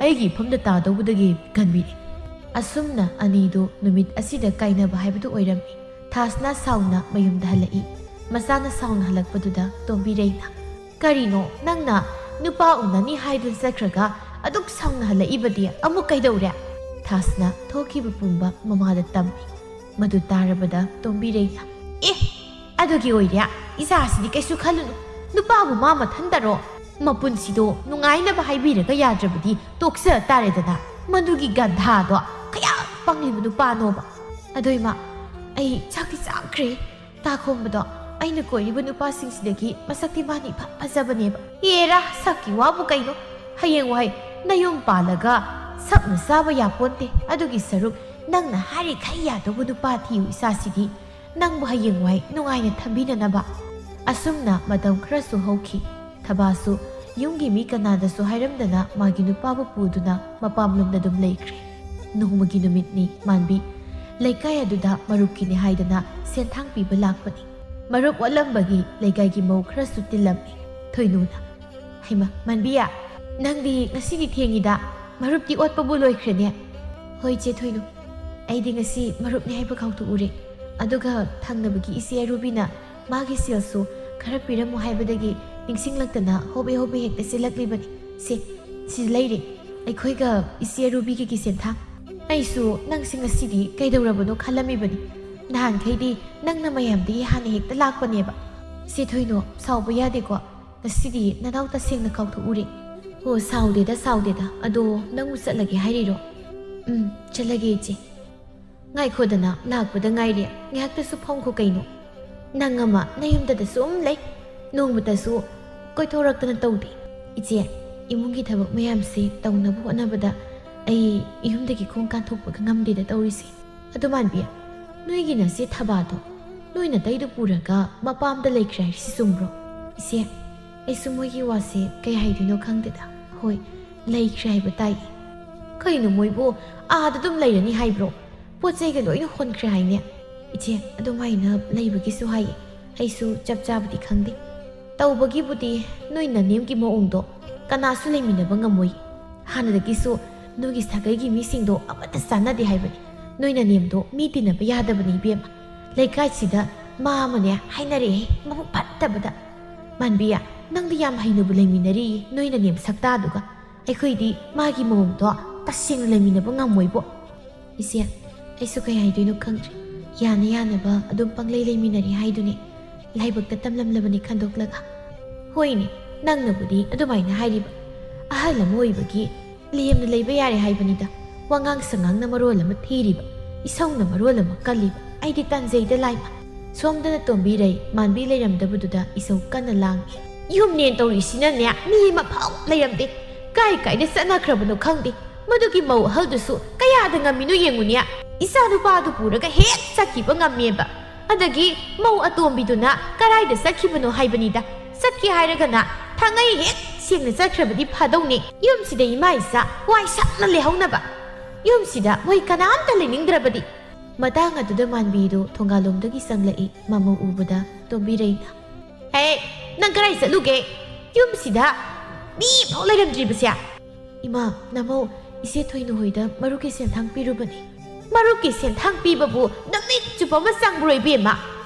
ꯑꯩꯒꯤ ꯏꯐꯝꯗ ꯇꯥꯗꯧꯕꯗꯒꯤ ꯀꯟꯕꯤꯔꯦ"꯫ ꯑꯁꯨꯝꯅ ꯑꯅꯤꯗꯨ ꯅꯨꯃꯤꯠ ꯑꯁꯤꯗ ꯀꯥꯏꯅꯕ ꯍꯥꯏꯕꯗꯨ ꯑꯣꯏꯔꯝꯃꯤ꯫ ꯊꯥꯁꯅ ꯁꯥꯎꯅ ꯃꯌꯨꯝꯗ ꯍꯜꯂꯛꯏ꯫ ꯃꯆꯥꯅ ꯁꯥꯎꯅ ꯍꯜꯂꯛꯄꯗꯨꯗ ꯇꯣꯝꯕꯤꯔꯩꯅ, "ꯀꯔꯤꯅꯣ, ꯅꯪꯅ ꯅꯨꯄꯥ ꯎꯅꯅꯤ ꯍꯥꯏꯗꯨꯅ ꯆꯠꯈ꯭ꯔꯒ ꯑꯗꯨꯛ ꯁꯥꯎꯅ ꯍꯜꯂꯛꯏꯕꯗꯤ ꯑꯃꯨꯛ ꯀꯩꯗꯧꯔꯦ?" ꯊꯥꯁꯅ ꯊꯣꯛꯈꯤꯕ ꯄꯨꯝꯕ ꯃꯃꯥꯗ ꯇꯝꯃꯤ꯫ ꯃꯗꯨ ꯇꯥꯔꯕꯗ ꯇꯣꯝꯕꯤꯔꯩꯅ, "ꯑꯦ, ꯑꯗꯨꯒꯤ ꯑꯣꯏꯔꯦ, ꯏꯆꯥꯁꯤꯗꯤ ꯀꯩꯁꯨ ꯈꯜꯂꯨꯅꯨ, ꯅꯨꯄꯥꯕꯨ ꯃꯥ ꯃꯊꯟꯇꯔꯣ? ꯃꯄꯨꯟꯁꯤꯗꯣ ꯅꯨꯡꯉꯥꯏꯅꯕ ꯍꯥꯏꯕꯤꯔꯒ ꯌꯥꯗ꯭ꯔꯕꯗꯤ ꯇꯣꯛꯆ ꯇꯥꯔꯦꯗꯅ, ꯃꯗꯨꯒꯤ ꯒꯟꯙꯥꯗꯣ ꯀꯌꯥ ꯄꯪꯂꯤꯕ ꯅꯨꯄꯥꯅꯣꯕ꯫ ꯑꯗꯣ ꯏꯃꯥ, ꯑꯩ ꯆꯥꯛꯇꯤ ꯆꯥꯈ꯭ꯔꯦ꯫ ꯇꯥꯈꯣꯡꯕꯗꯣ ꯑꯩꯅ ꯀꯣꯏꯔꯤꯕ ꯅꯨꯄꯥꯁꯤꯡꯁꯤꯗꯒꯤ ꯃꯁꯛꯇꯤ ꯃꯥꯅ ꯏꯐ ꯐꯖꯕꯅꯦꯕ꯫ ꯑꯦꯔꯥ, ꯁꯛꯀꯤ ꯋꯥꯕꯨ ꯀꯩꯅꯣ? ꯍꯌꯦꯡꯋꯥꯏ ꯅꯌꯨꯝ ꯄꯥꯜꯂꯒ ꯁꯛꯅ ꯆꯥꯕ ꯌꯥꯄꯣꯟꯇꯦ꯫ ꯑꯗꯨꯒꯤ ꯁꯔꯨꯛ ꯅꯪꯅ ꯍꯥꯏꯔꯤꯈꯩ ꯌꯥꯗꯧꯕ ꯅꯨꯄꯥ ꯊꯤꯌꯨ ꯏꯆꯥꯁꯤꯗꯤ꯫ ꯅꯪꯕꯨ ꯍꯌꯦꯡꯋꯥꯏ ꯅꯨꯡꯉꯥꯏꯅ ꯊꯝꯕꯤꯅꯅꯕ꯫" ꯑꯁꯨꯝꯅ ꯃꯇꯝ ꯈꯔꯁꯨ ꯍꯧꯈꯤ꯫ ꯊꯕꯥꯁꯨ ꯌꯨꯝꯒꯤ ꯃꯤ ꯀꯅꯥꯗꯁꯨ ꯍꯥꯏꯔꯝꯗꯅ ꯃꯥꯒꯤ ꯅꯨꯄꯥꯕꯨ ꯄꯨꯗꯨꯅ ꯃꯄꯥꯝꯂꯣꯝꯗ ꯑꯗꯨꯝ ꯂꯩꯈ꯭ꯔꯦ꯫ ꯅꯣꯡꯃꯒꯤ ꯅꯨꯃꯤꯠꯅꯤ꯫ ꯃꯥꯟꯕꯤ ꯂꯩꯀꯥꯏ ꯑꯗꯨꯗ ꯃꯔꯨꯞꯀꯤꯅꯤ ꯍꯥꯏꯗꯅ ꯁꯦꯟꯊꯥꯡ ꯄꯤꯕ ꯂꯥꯛꯄꯅꯤ꯫ ꯃꯔꯨꯞ ꯑꯣꯠꯂꯝꯕꯒꯤ ꯂꯩꯀꯥꯏꯒꯤ ꯃꯧ ꯈꯔꯁꯨ ꯇꯤꯜꯂꯝꯃꯤ꯫ ꯊꯣꯏꯅꯨꯅ, "ꯍꯩꯃ, ꯃꯥꯟꯕꯤꯌꯥ, ꯅꯪꯗꯤ ꯉꯁꯤꯗꯤ ꯊꯦꯡꯉꯤꯗ, ꯃꯔꯨꯞꯇꯤ ꯑꯣꯠꯄꯕꯨ ꯂꯣꯏꯈ꯭ꯔꯦꯅꯦ?" "ꯍꯣꯏ, ꯆꯦ ꯊꯣꯏꯅꯨ, ꯑꯩꯗꯤ ꯉꯁꯤ ꯃꯔꯨꯞꯅꯤ ꯍꯥꯏꯕ ꯀꯥꯎꯊꯣꯛꯎꯔꯦ꯫ ꯑꯗꯨꯒ ꯊꯪꯅꯕꯒꯤ ꯏꯆꯦ ꯑꯔꯨꯕꯤꯅ ꯃꯥꯒꯤ ꯁꯦꯜꯁꯨ ꯈꯔ ꯄꯤꯔꯝꯃꯨ ꯍꯥꯏꯕꯗꯒꯤ ꯅꯤꯡꯁꯤꯡꯂꯛꯇꯅ ꯍꯣꯕꯦ ꯍꯣꯕꯦ ꯍꯦꯛꯇ ꯆꯦꯜꯂꯛꯂꯤꯕꯅꯤ꯫ ꯁꯦ, ꯁꯤ ꯂꯩꯔꯦ ꯑꯩꯈꯣꯏꯒ ꯏꯆꯦ ꯑꯔꯨꯕꯤꯒꯒꯤ ꯁꯦꯟꯊꯥꯡ꯫ ꯑꯩꯁꯨ ꯅꯪꯁꯤ ꯉꯁꯤꯗꯤ ꯀꯩꯗꯧꯔꯕꯅꯣ ꯈꯜꯂꯝꯃꯤꯕꯅꯤ꯫ ꯅꯍꯥꯟꯈꯩꯗꯤ ꯅꯪꯅ ꯃꯌꯥꯝꯗꯒꯤ ꯍꯥꯟꯅ ꯍꯦꯛꯇ ꯂꯥꯛꯄꯅꯦꯕ꯫" "ꯆꯦ ꯊꯣꯏꯅꯨ, ꯁꯥꯎꯕ ꯌꯥꯗꯦꯀꯣ꯫ ꯉꯁꯤꯗꯤ ꯅꯅꯥꯎ ꯇꯁꯦꯡꯅ ꯀꯥꯎꯊꯣꯛꯎꯔꯦ꯫" "ꯍꯣ, ꯁꯥꯎꯗꯦꯗ, ꯁꯥꯎꯗꯦꯗ꯫ ꯑꯗꯣ ꯅꯪꯕꯨ ꯆꯠꯂꯒꯦ ꯍꯥꯏꯔꯤꯔꯣ?" "ꯎꯝ, ꯆꯠꯂꯒꯦ, ꯏꯆꯦ꯫" "ꯉꯥꯏꯈꯣꯗꯅ, ꯂꯥꯛꯄꯗ ꯉꯥꯏꯔꯦ꯫ ꯉꯥꯏꯍꯥꯛꯇꯁꯨ ꯐꯝꯈꯣ ꯀꯩꯅꯣ꯫ ꯅꯪ ꯑꯃ ꯅꯌꯨꯝꯗꯗ ꯁꯨꯝ ꯂꯩ, ꯅꯣꯡꯃꯇꯁꯨ ꯀꯣꯏꯊꯣꯔꯛꯇꯅ ꯇꯧꯗꯦ꯫" "ꯏꯆꯦ, ꯏꯃꯨꯡꯒꯤ ꯊꯕꯛ ꯃꯌꯥꯝꯁꯦ ꯇꯧꯅꯕ ꯍꯣꯠꯅꯕꯗ ꯑꯩ ꯌꯨꯝꯗꯒꯤ ꯈꯣꯡ ꯀꯥꯟꯊꯣꯛꯄꯒ ꯉꯝꯗꯦꯗ ꯇꯧꯔꯤꯁꯦ꯫ ꯑꯗꯨ ꯃꯥꯟꯕꯤ, ꯅꯣꯏꯒꯤ ꯅꯆꯦ ꯊꯕꯥꯗꯣ ꯅꯣꯏ ꯅꯇꯩꯗꯨ ꯄꯨꯔꯒ ꯃꯄꯥꯝꯗ ꯂꯩꯈ꯭ꯔꯦ ꯍꯥꯏꯔꯤꯁꯤ ꯆꯨꯝꯕ꯭ꯔꯣ?" "ꯏꯆꯦ, ꯑꯩꯁꯨ ꯃꯣꯏꯒꯤ ꯋꯥꯁꯦ ꯀꯩ ꯍꯥꯏꯗꯣꯏꯅꯣ ꯈꯪꯗꯦꯗ꯫ ꯍꯣꯏ, ꯂꯩꯈ꯭ꯔꯦ ꯍꯥꯏꯕ ꯇꯥꯏ꯫" "ꯀꯩꯅꯣ, ꯃꯣꯏꯕꯨ ꯑꯥꯗ ꯑꯗꯨꯝ ꯂꯩꯔꯅꯤ ꯍꯥꯏꯕ꯭ꯔꯣ? ꯄꯣꯠ ꯆꯩꯒ ꯂꯣꯏꯅ ꯍꯣꯟꯈ꯭ꯔꯦ ꯍꯥꯏꯅꯦ꯫" "ꯏꯆꯦ, ꯑꯗꯨꯃꯥꯏꯅ ꯂꯩꯕꯒꯤꯁꯨ ꯍꯥꯏꯌꯦ꯫ ꯑꯩꯁꯨ ꯆꯞ ꯆꯥꯕꯗꯤ ꯈꯪꯗꯦ꯫ ꯇꯧꯕꯒꯤꯕꯨꯗꯤ ꯅꯣꯏ ꯅꯅꯦꯝꯒꯤ ꯃꯑꯣꯡꯗꯣ ꯀꯅꯥꯁꯨ ꯂꯩꯃꯤꯟꯅꯕ ꯉꯝꯃꯣꯏ꯫ ꯍꯥꯟꯅꯗꯒꯤꯁꯨ ꯅꯣꯏꯒꯤ ꯁꯥꯒꯩꯒꯤ ꯃꯤꯁꯤꯡꯗꯣ ꯑꯃꯠꯇ ꯆꯥꯟꯅꯗꯦ ꯍꯥꯏꯕꯅꯤ꯫ ꯅꯣꯏ ꯅꯅꯦꯝꯗꯣ ꯃꯤ ꯇꯤꯟꯅꯕ ꯌꯥꯗꯕꯅꯤ ꯏꯕꯦꯝꯃ꯫ ꯂꯩꯀꯥꯏꯁꯤꯗ ꯃꯥ ꯑꯃꯅꯦ ꯍꯥꯏꯅꯔꯛꯑꯦ, ꯃꯕꯨꯛ ꯐꯠꯇꯕꯗ꯫ "ꯃꯥꯟꯕꯤꯌꯥ, ꯅꯪꯗꯤ ꯌꯥꯝ ꯍꯩꯅꯕꯨ ꯂꯩꯃꯤꯟꯅꯔꯤ, ꯅꯣꯏꯅꯅꯦ ꯁꯛꯇꯥꯗꯨꯒ꯫ ꯑꯩꯈꯣꯏꯗꯤ ꯃꯥꯒꯤ ꯃꯑꯣꯡꯗꯣ ꯇꯁꯦꯡꯅ ꯂꯩꯃꯤꯟꯅꯕ ꯉꯝꯃꯣꯏꯕꯣ꯫" "ꯏꯆꯦ, ꯑꯩꯁꯨ ꯀꯩ ꯍꯥꯏꯗꯣꯏꯅꯣ ꯈꯪꯗ꯭ꯔꯦ꯫ ꯌꯥꯅ ꯌꯥꯅꯕ ꯑꯗꯨꯝ ꯄꯪꯂꯩ ꯂꯩꯃꯤꯟꯅꯔꯤ ꯍꯥꯏꯗꯨꯅꯤ꯫ ꯂꯥꯏꯕꯛꯇ ꯇꯝꯂꯝꯂꯕꯅꯤ ꯈꯟꯗꯣꯛꯂꯒ꯫" "ꯍꯣꯏꯅꯦ, ꯅꯪꯅꯕꯨꯗꯤ ꯑꯗꯨꯃꯥꯏꯅ ꯍꯥꯏꯔꯤꯕ꯫ ꯑꯍꯜ ꯑꯃ ꯑꯣꯏꯕꯒꯤ ꯂꯦꯝꯅ ꯂꯩꯕ ꯌꯥꯔꯦ ꯍꯥꯏꯕꯅꯤꯗ꯫ ꯋꯥꯉꯥꯡ ꯁꯉꯥꯡꯅ ꯃꯔꯣꯜ ꯑꯃ ꯊꯤꯔꯤꯕ, ꯏꯁꯧꯅ ꯃꯔꯣꯜ ꯑꯃ ꯀꯜꯂꯤꯕ꯫ ꯑꯩꯗꯤ ꯇꯟꯖꯩꯗ ꯂꯥꯏꯃ꯫" ꯁꯣꯝꯗꯅ ꯇꯣꯝꯕꯤꯔꯩ ꯃꯥꯟꯕꯤ ꯂꯩꯔꯝꯗꯕꯗꯨꯗ ꯏꯁꯧ ꯀꯟꯅ ꯂꯥꯡꯉꯤ꯫ "ꯌꯨꯝꯅꯦꯅ ꯇꯧꯔꯤꯁꯤꯅꯅꯦ ꯃꯤ ꯑꯃ ꯐꯥꯎ ꯂꯩꯔꯝꯗꯦ꯫ ꯀꯥꯏ ꯀꯥꯏꯗ ꯆꯠꯅꯈ꯭ꯔꯕꯅꯣ ꯈꯪꯗꯦ꯫ ꯃꯗꯨꯒꯤ ꯃꯧ ꯑꯍꯜꯗꯨꯁꯨ ꯀꯌꯥꯗ ꯉꯝꯃꯤꯅꯣ ꯌꯦꯡꯉꯨꯅꯦ꯫ ꯏꯆꯥ ꯅꯨꯄꯥꯗꯨ ꯄꯨꯔꯒ ꯍꯦꯛ ꯆꯠꯈꯤꯕ ꯉꯝꯃꯦꯕ꯫ ꯑꯗꯒꯤ ꯃꯧ ꯑꯇꯣꯝꯕꯤꯗꯨꯅ ꯀꯔꯥꯏꯗ ꯆꯠꯈꯤꯕꯅꯣ ꯍꯥꯏꯕꯅꯤꯗ꯫ ꯆꯠꯀꯦ ꯍꯥꯏꯔꯒꯅ ꯊꯥꯡꯉꯩ ꯍꯦꯛ ꯁꯦꯡꯅ ꯆꯠꯈ꯭ꯔꯕꯗꯤ ꯐꯗꯧꯅꯦ꯫ ꯌꯨꯝꯁꯤꯗ ꯏꯃꯥ ꯏꯆꯥ ꯋꯥꯏ ꯁꯪꯅ ꯂꯩꯍꯧꯅꯕ꯫ ꯌꯨꯝꯁꯤꯗ ꯃꯣꯏ ꯀꯅꯥꯝꯇ ꯂꯩꯅꯤꯡꯗ꯭ꯔꯕꯗꯤ꯫" ꯃꯇꯥꯡ ꯑꯗꯨꯗ ꯃꯥꯟꯕꯤꯗꯨ ꯊꯣꯡꯒꯥꯜꯂꯣꯝꯗꯒꯤ ꯆꯪꯂꯛꯏ꯫ ꯃꯃꯧ ꯎꯕꯗ ꯇꯣꯝꯕꯤꯔꯩꯅ, "ꯍꯦ, ꯅꯪ ꯀꯔꯥꯏ ꯆꯠꯂꯨꯒꯦ? ꯌꯨꯝꯁꯤꯗ ꯃꯤ ꯑꯃꯐꯥꯎ ꯂꯩꯔꯝꯗ꯭ꯔꯤꯕꯁꯦ?" "ꯏꯃꯥ, ꯅꯃꯧ, ꯏꯆꯦ ꯊꯣꯏꯅꯨ ꯍꯣꯏꯗ ꯃꯔꯨꯞꯀꯤ ꯁꯦꯟꯊꯥꯡ ꯄꯤꯔꯨꯕꯅꯤ꯫" "ꯃꯔꯨꯞꯀꯤ ꯁꯦꯟꯊꯥꯡ ꯄꯤꯕꯕꯨ ꯅꯨꯃꯤꯠ ꯆꯨꯞꯄ ꯑꯃ ꯆꯪꯕ꯭ꯔꯣ, ꯏꯕꯦꯝꯃ?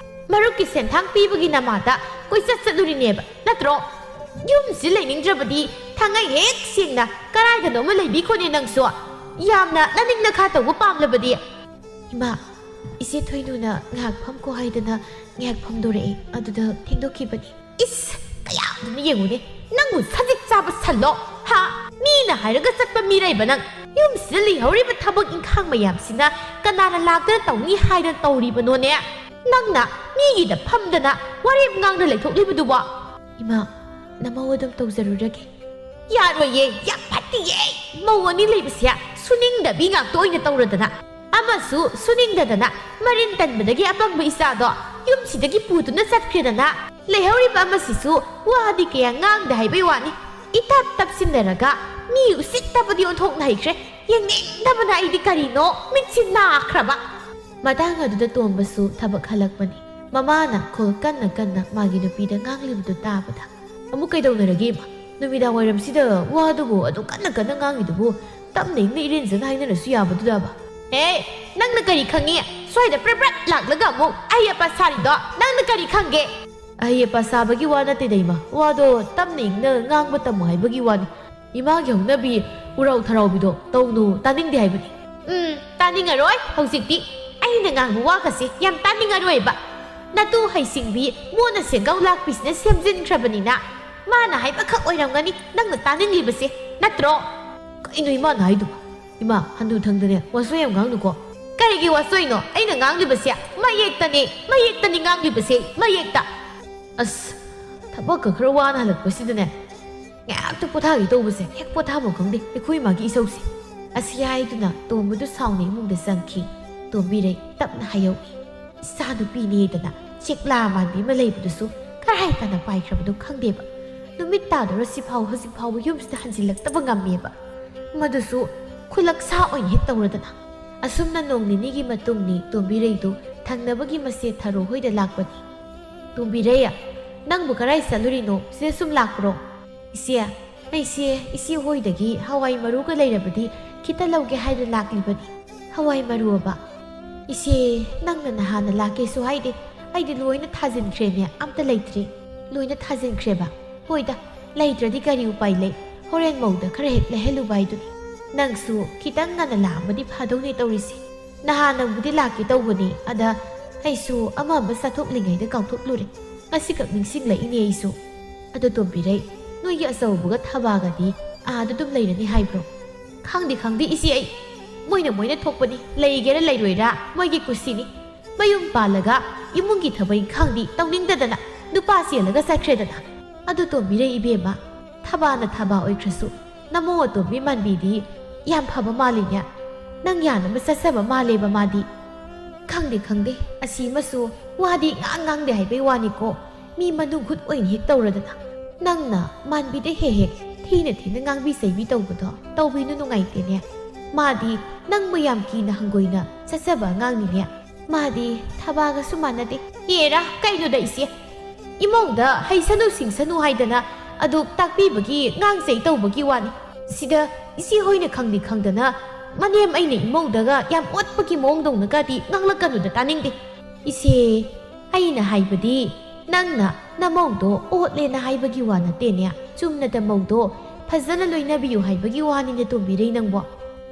ꯃꯔꯨꯞꯀꯤ ꯁꯦꯟꯊꯥꯡ ꯄꯤꯕꯒꯤ ꯅꯃꯥꯗ ꯀꯣꯏꯆꯠ ꯆꯠꯂꯨꯔꯤꯅꯦꯕ, ꯅꯠꯇ꯭ꯔꯣ? ꯌꯨꯝꯁꯤ ꯂꯩꯅꯤꯡꯗ꯭ꯔꯕꯗꯤ ꯊꯥꯡꯉꯩ ꯍꯦꯛ ꯁꯦꯡꯅ ꯀꯔꯥꯏꯗꯅꯣ ꯑꯃ ꯂꯩꯕꯤꯈꯣꯅꯦ ꯅꯪꯁꯨ꯫ ꯌꯥꯝꯅ ꯅꯅꯤꯡ ꯅꯈꯥ ꯇꯧꯕ ꯄꯥꯝꯂꯕꯗꯤ꯫" "ꯏꯃꯥ, ꯏꯆꯦ ꯊꯣꯏꯅꯨꯅ ꯉꯥꯏꯍꯥꯛ ꯐꯝꯈꯣ ꯍꯥꯏꯗꯅ ꯉꯥꯏꯍꯥꯛ ꯐꯝꯗꯣꯔꯛꯑꯦ, ꯑꯗꯨꯗ ꯊꯦꯡꯗꯣꯛꯈꯤꯕꯅꯤ꯫" "ꯏꯁ, ꯀꯌꯥꯗꯨꯅ ꯌꯦꯡꯉꯨꯅꯦ, ꯅꯪꯕꯨ ꯁꯖꯤꯛ ꯆꯥꯕ ꯁꯜꯂꯣ, ꯍꯥ? ꯃꯤꯅ ꯍꯥꯏꯔꯒ ꯆꯠꯄ ꯃꯤꯔꯩꯕ ꯅꯪ꯫ ꯌꯨꯝꯁꯤꯗ ꯂꯩꯍꯧꯔꯤꯕ ꯊꯕꯛ ꯏꯪꯈꯥꯡ ꯃꯌꯥꯝꯁꯤꯅ ꯀꯅꯥꯅ ꯂꯥꯛꯇꯅ ꯇꯧꯅꯤ ꯍꯥꯏꯗꯅ ꯇꯧꯔꯤꯕꯅꯣꯅꯦ? ꯅꯪꯅ ꯃꯤꯒꯤꯗ ꯐꯝꯗꯅ ꯋꯥꯔꯦꯞ ꯉꯥꯡꯅ ꯂꯩꯊꯣꯛꯂꯤꯕꯗꯨꯕꯣ?" "ꯏꯃꯥ, ꯅꯃꯧ ꯑꯗꯨꯝ ꯇꯧꯖꯔꯨꯔꯒꯦ꯫" "ꯌꯥꯔꯣꯏꯌꯦ, ꯌꯥꯝ ꯐꯠꯇꯤꯌꯦ꯫ ꯃꯧ ꯑꯅꯤ ꯂꯩꯕꯁꯦ ꯁꯨꯅꯤꯡꯗꯕꯤ ꯉꯥꯛꯇ ꯑꯣꯏꯅ ꯇꯧꯔꯗꯅ, ꯑꯃꯁꯨ ꯁꯨꯅꯤꯡꯗꯗꯅ ꯃꯔꯤꯟ ꯇꯟꯕꯗꯒꯤ ꯑꯄꯪꯕ ꯏꯆꯥꯗꯣ ꯌꯨꯝꯁꯤꯗꯒꯤ ꯄꯨꯗꯨꯅ ꯆꯠꯈ꯭ꯔꯦꯗꯅ꯫ ꯂꯩꯍꯧꯔꯤꯕ ꯑꯃꯁꯤꯁꯨ ꯋꯥꯗꯤ ꯀꯌꯥ ꯉꯥꯡꯗꯦ ꯍꯥꯏꯕꯩ ꯋꯥꯅꯤ꯫ ꯏꯇꯞ ꯇꯞꯁꯤꯟꯅꯔꯒ ꯃꯤ ꯎꯁꯤꯠꯇꯕꯗꯤ ꯑꯣꯟꯊꯣꯛꯅ ꯍꯩꯈ꯭ꯔꯦ꯫ ꯌꯦꯡꯅꯤꯡꯗꯕꯅ ꯑꯩꯗꯤ ꯀꯔꯤꯅꯣ ꯃꯤꯠꯁꯤ ꯅꯥꯈ꯭ꯔꯕ꯫" ꯃꯇꯥꯡ ꯑꯗꯨꯗ ꯇꯣꯝꯕꯁꯨ ꯊꯕꯛ ꯍꯜꯂꯛꯄꯅꯤ꯫ ꯃꯃꯥꯅ ꯈꯣꯜ ꯀꯟꯅ ꯀꯟꯅ ꯃꯥꯒꯤ ꯅꯨꯄꯤꯗ ꯉꯥꯡꯂꯤꯕꯗꯨ ꯇꯥꯕꯗ, "ꯑꯃꯨꯛ ꯀꯩꯗꯧꯅꯔꯒꯦ, ꯏꯃꯥ? ꯅꯨꯃꯤꯗꯥꯡ ꯋꯥꯏꯔꯝꯁꯤꯗ ꯋꯥꯗꯨꯕꯨ ꯑꯗꯨ ꯀꯟꯅ ꯀꯟꯅ ꯉꯥꯡꯉꯤꯗꯨꯕꯨ? ꯇꯞꯅ ꯏꯪꯅ ꯏꯔꯦꯟꯖꯅ ꯍꯥꯏꯅꯔꯁꯨ ꯌꯥꯕꯗꯨꯗꯕ?" "ꯍꯦ, ꯅꯪꯅ ꯀꯔꯤ ꯈꯪꯉꯤ? ꯁ꯭ꯋꯥꯏꯗ ꯄ꯭ꯔꯞ ꯄ꯭ꯔꯞ ꯂꯥꯛꯂꯒ ꯑꯃꯨꯛ ꯑꯍꯩ ꯑꯄꯥ ꯁꯥꯔꯤꯗꯣ ꯅꯪꯅ ꯀꯔꯤ ꯈꯪꯒꯦ? ꯑꯍꯩ ꯑꯄꯥ ꯁꯥꯕꯒꯤ ꯋꯥ ꯅꯠꯇꯦꯗ ꯏꯃꯥ, ꯋꯥꯗꯣ ꯇꯞꯅ ꯏꯪꯅ ꯉꯥꯡꯕ ꯇꯝꯃꯨ ꯍꯥꯏꯕꯒꯤ ꯋꯥꯅꯤ꯫ ꯏꯃꯥꯒꯤ ꯍꯧꯅꯕꯤ ꯎꯔꯥꯎ ꯊꯔꯥꯎꯕꯤꯗꯣ ꯇꯧꯅꯨ, ꯇꯥꯅꯤꯡꯗꯦ ꯍꯥꯏꯕꯅꯤ꯫ ꯎꯝ, ꯇꯥꯅꯤꯡꯉꯔꯣꯏ ꯍꯧꯖꯤꯛꯇꯤ꯫ ꯑꯩꯅ ꯉꯥꯡꯕ ꯋꯥꯒꯁꯦ ꯌꯥꯝ ꯇꯥꯅꯤꯡꯉꯔꯣꯏꯕ꯫ ꯅꯇꯨ ꯍꯩꯁꯤꯡꯕꯤ ꯃꯣꯟꯅ ꯁꯦꯟꯒꯧ ꯂꯥꯛꯄꯤꯁꯤꯅ ꯁꯦꯝꯖꯤꯟꯈ꯭ꯔꯕꯅꯤꯅ ꯃꯥꯅ ꯍꯥꯏꯕꯈꯛ ꯑꯣꯏꯔꯝꯒꯅꯤ ꯅꯪꯅ ꯇꯥꯅꯤꯡꯂꯤꯕꯁꯦ, ꯅꯠꯇ꯭ꯔꯣ? ꯀꯩꯅꯣ ꯏꯃꯥꯅ ꯍꯥꯏꯗꯨꯕꯣ? ꯏꯃꯥ, ꯍꯟꯗꯨ ꯊꯪꯗꯅꯦ ꯋꯥꯆꯣꯏ ꯌꯥꯝ ꯉꯥꯡꯅꯨꯀꯣ꯫ ꯀꯔꯤꯒꯤ ꯋꯥꯆꯣꯏꯅꯣ ꯑꯩꯅ ꯉꯥꯡꯂꯤꯕꯁꯦ? ꯃꯌꯦꯛꯇꯅꯦ, ꯃꯌꯦꯛꯇꯅꯤ ꯉꯥꯡꯂꯤꯕꯁꯦ, ꯃꯌꯦꯛꯇ꯫ ꯑꯁ, ꯊꯕꯛꯀ ꯈꯔ ꯋꯥꯅ ꯍꯜꯂꯛꯄꯁꯤꯗꯅꯦ ꯉꯥꯏꯍꯥꯛꯇ ꯄꯣꯊꯥꯒꯦ ꯇꯧꯕꯁꯦ ꯍꯦꯛ ꯄꯣꯊꯥꯐꯝ ꯈꯪꯗꯦ ꯑꯩꯈꯣꯏ ꯃꯥꯒꯤ ꯏꯁꯧꯁꯦ꯫ ꯑꯁꯤ ꯍꯥꯏꯗꯨꯅ ꯇꯣꯝꯕꯗꯨ ꯁꯥꯎꯅ ꯏꯃꯨꯡꯗ ꯆꯪꯈꯤ꯫ ꯇꯣꯝꯕꯤꯔꯩ ꯇꯞꯅ ꯍꯥꯏꯍꯧꯏ꯫ ꯏꯆꯥ ꯅꯨꯄꯤꯅꯦꯗꯅ ꯆꯦꯛꯂꯥ ꯃꯥꯟꯕꯤ ꯑꯃ ꯂꯩꯕꯗꯨꯁꯨ ꯀꯔꯥꯏ ꯇꯥꯅ ꯄꯥꯏꯈ꯭ꯔꯕꯅꯣ ꯈꯪꯗꯦꯕ꯫ ꯅꯨꯃꯤꯠ ꯇꯥꯗꯧꯔꯁꯤꯐꯥꯎ ꯍꯧꯖꯤꯛ ꯐꯥꯎꯕ ꯌꯨꯝꯁꯤꯗ ꯍꯟꯖꯤꯜꯂꯛꯇꯕ ꯉꯝꯃꯦꯕ꯫ ꯃꯗꯨꯁꯨ ꯈꯨꯂꯛ ꯁꯥ ꯑꯣꯏꯅ ꯍꯦꯛ ꯇꯧꯔꯗꯅ꯫ ꯑꯁꯨꯝꯅ ꯅꯣꯡ ꯅꯤꯅꯤꯒꯤ ꯃꯇꯨꯡꯅꯤ ꯇꯣꯝꯕꯤꯔꯩꯗꯨ ꯊꯪꯅꯕꯒꯤ ꯃꯆꯦ ꯊꯔꯣ ꯍꯣꯏꯗ ꯂꯥꯛꯄꯅꯤ꯫ "ꯇꯣꯝꯕꯤꯔꯩ, ꯅꯪꯕꯨ ꯀꯔꯥꯏ ꯆꯠꯂꯨꯔꯤꯅꯣ? ꯁꯤꯗ ꯁꯨꯝ ꯂꯥꯛꯄ꯭ꯔꯣ?" "ꯏꯆꯦ, ꯑꯩꯁꯦ ꯏꯆꯦ ꯍꯣꯏꯗꯒꯤ ꯍꯋꯥꯏ ꯃꯔꯨꯒ ꯂꯩꯔꯕꯗꯤ ꯈꯤꯇ ꯂꯧꯒꯦ ꯍꯥꯏꯗꯨꯅ ꯂꯥꯛꯂꯤꯕꯅꯤ꯫" "ꯍꯋꯥꯏ ꯃꯔꯨ ꯑꯕ? ꯏꯆꯦ, ꯅꯪꯅ ꯅꯍꯥꯟꯅ ꯂꯥꯛꯀꯦꯁꯨ ꯍꯥꯏꯗꯦ꯫ ꯑꯩꯗꯤ ꯂꯣꯏꯅ ꯊꯥꯖꯤꯟꯈ꯭ꯔꯦꯅꯦ, ꯑꯝꯇ ꯂꯩꯇ꯭ꯔꯦ꯫ ꯂꯣꯏꯅ ꯊꯥꯖꯤꯟꯈ꯭ꯔꯦꯕ?" "ꯍꯣꯏꯗ, ꯂꯩꯇ꯭ꯔꯗꯤ ꯀꯔꯤ ꯎꯄꯥꯏ ꯂꯩ? ꯍꯣꯔꯦꯟ ꯃꯧꯗ ꯈꯔ ꯍꯦꯛ ꯂꯩꯍꯜꯂꯨꯕ ꯍꯥꯏꯗꯨꯅꯤ꯫ ꯅꯪꯁꯨ ꯈꯤꯇꯪ ꯉꯟꯅ ꯂꯥꯛꯑꯝꯃꯗꯤ ꯐꯗꯧꯅꯦ ꯇꯧꯔꯤꯁꯦ꯫ ꯅꯍꯥꯟꯅꯕꯨꯗꯤ ꯂꯥꯛꯀꯦ ꯇꯧꯕꯅꯤ, ꯑꯗ ꯑꯩꯁꯨ ꯑꯃ ꯑꯃ ꯆꯠꯊꯣꯛꯂꯤꯉꯩꯗ ꯀꯥꯎꯊꯣꯛꯂꯨꯔꯦ꯫ ꯉꯁꯤꯈꯛ ꯅꯤꯡꯁꯤꯡꯂꯛꯏꯅꯦ ꯑꯩꯁꯨ꯫ ꯑꯗꯣ ꯇꯣꯝꯕꯤꯔꯩ, ꯅꯣꯏꯒꯤ ꯑꯆꯧꯕꯒ ꯊꯕꯥꯒꯗꯤ ꯑꯥꯗ ꯑꯗꯨꯝ ꯂꯩꯔꯅꯤ ꯍꯥꯏꯕ꯭ꯔꯣ?" "ꯈꯪꯗꯦ, ꯈꯪꯗꯦ ꯏꯆꯦ, ꯑꯩ ꯃꯣꯏꯅ ꯃꯣꯏꯅ ꯊꯣꯛꯄꯅꯤ, ꯂꯩꯒꯦꯔꯥ ꯂꯩꯔꯣꯏꯔꯥ ꯃꯣꯏꯒꯤ ꯀꯨꯁꯤꯅꯤ꯫ ꯃꯌꯨꯝ ꯄꯥꯜꯂꯒ ꯏꯃꯨꯡꯒꯤ ꯊꯕꯛ ꯏꯪꯈꯥꯡꯗꯤ ꯇꯧꯅꯤꯡꯗꯗꯅ ꯅꯨꯄꯥ ꯆꯦꯜꯂꯒ ꯆꯠꯈ꯭ꯔꯦꯗꯅ꯫" "ꯑꯗꯨ ꯇꯣꯝꯕꯤꯔꯩ ꯏꯕꯦꯝꯃ, ꯊꯕꯥꯅ ꯊꯕꯥ ꯑꯣꯏꯈ꯭ꯔꯁꯨ ꯅꯃꯧ ꯑꯇꯣꯝꯕꯤ ꯃꯥꯟꯕꯤꯗꯤ ꯌꯥꯝ ꯐꯕ ꯃꯥꯜꯂꯤꯅꯦ꯫ ꯅꯪ ꯌꯥꯅꯕ ꯆꯠꯆꯕ ꯃꯥꯜꯂꯦꯕ ꯃꯥꯗꯤ꯫" "ꯈꯪꯗꯦ, ꯈꯪꯗꯦ, ꯑꯁꯤꯃꯁꯨ ꯋꯥꯗꯤ ꯉꯥꯡ ꯉꯥꯡꯗꯦ ꯍꯥꯏꯕꯩ ꯋꯥꯅꯤꯀꯣ꯫ ꯃꯤ ꯃꯅꯨꯡ ꯍꯨꯠ ꯑꯣꯏꯅ ꯍꯦꯛ ꯇꯧꯔꯗꯅ꯫ ꯅꯪꯅ ꯃꯥꯟꯕꯤꯗ ꯍꯦꯛ ꯍꯦꯛ ꯊꯤꯅ ꯊꯤꯅ ꯉꯥꯡꯕꯤ ꯆꯩꯕꯤ ꯇꯧꯕꯗꯣ ꯇꯧꯕꯤꯅꯨ, ꯅꯨꯡꯉꯥꯏꯇꯦꯅꯦ꯫ ꯃꯥꯗꯤ ꯅꯪꯕꯨ ꯌꯥꯝ ꯀꯤꯅ ꯍꯪꯒꯣꯏꯅ ꯆꯠꯆꯕ ꯑꯉꯥꯡꯅꯤꯅꯦ꯫ ꯃꯥꯗꯤ ꯊꯕꯥꯒꯁꯨ ꯃꯥꯟꯅꯗꯦ꯫" "ꯑꯦꯔꯥ, ꯀꯩꯅꯣꯗ ꯏꯆꯦ? ꯏꯃꯧꯗ ꯍꯩꯁꯅꯨ ꯁꯤꯡꯁꯅꯨ ꯍꯥꯏꯗꯅ ꯑꯗꯨ ꯇꯥꯛꯄꯤꯕꯒꯤ ꯉꯥꯡ ꯆꯩ ꯇꯧꯕꯒꯤ ꯋꯥꯅꯤ꯫ ꯁꯤꯗ ꯏꯆꯦ ꯍꯣꯏꯅ ꯈꯪꯗꯤ ꯈꯪꯗꯅ ꯃꯅꯦꯝ, ꯑꯩꯅ ꯏꯃꯧꯗꯒ ꯌꯥꯝ ꯑꯣꯠꯄꯒꯤ ꯃꯑꯣꯡꯗꯧꯅꯒꯗꯤ ꯉꯥꯡꯂꯛꯀꯅꯨꯗ, ꯇꯥꯅꯤꯡꯗꯦ꯫ ꯏꯆꯦ, ꯑꯩꯅ ꯍꯥꯏꯕꯗꯤ ꯅꯪꯅ ꯅꯃꯧꯗꯣ ꯑꯣꯠꯂꯦꯅ ꯍꯥꯏꯕꯒꯤ ꯋꯥ ꯅꯠꯇꯦꯅꯦ, ꯆꯨꯝꯅꯗ ꯃꯧꯗꯣ ꯐꯖꯅ ꯂꯣꯏꯅꯕꯤꯌꯨ ꯍꯥꯏꯕꯒꯤ ꯋꯥꯅꯤꯅꯦ, ꯇꯣꯝꯕꯤꯔꯩ ꯅꯪꯕꯣ꯫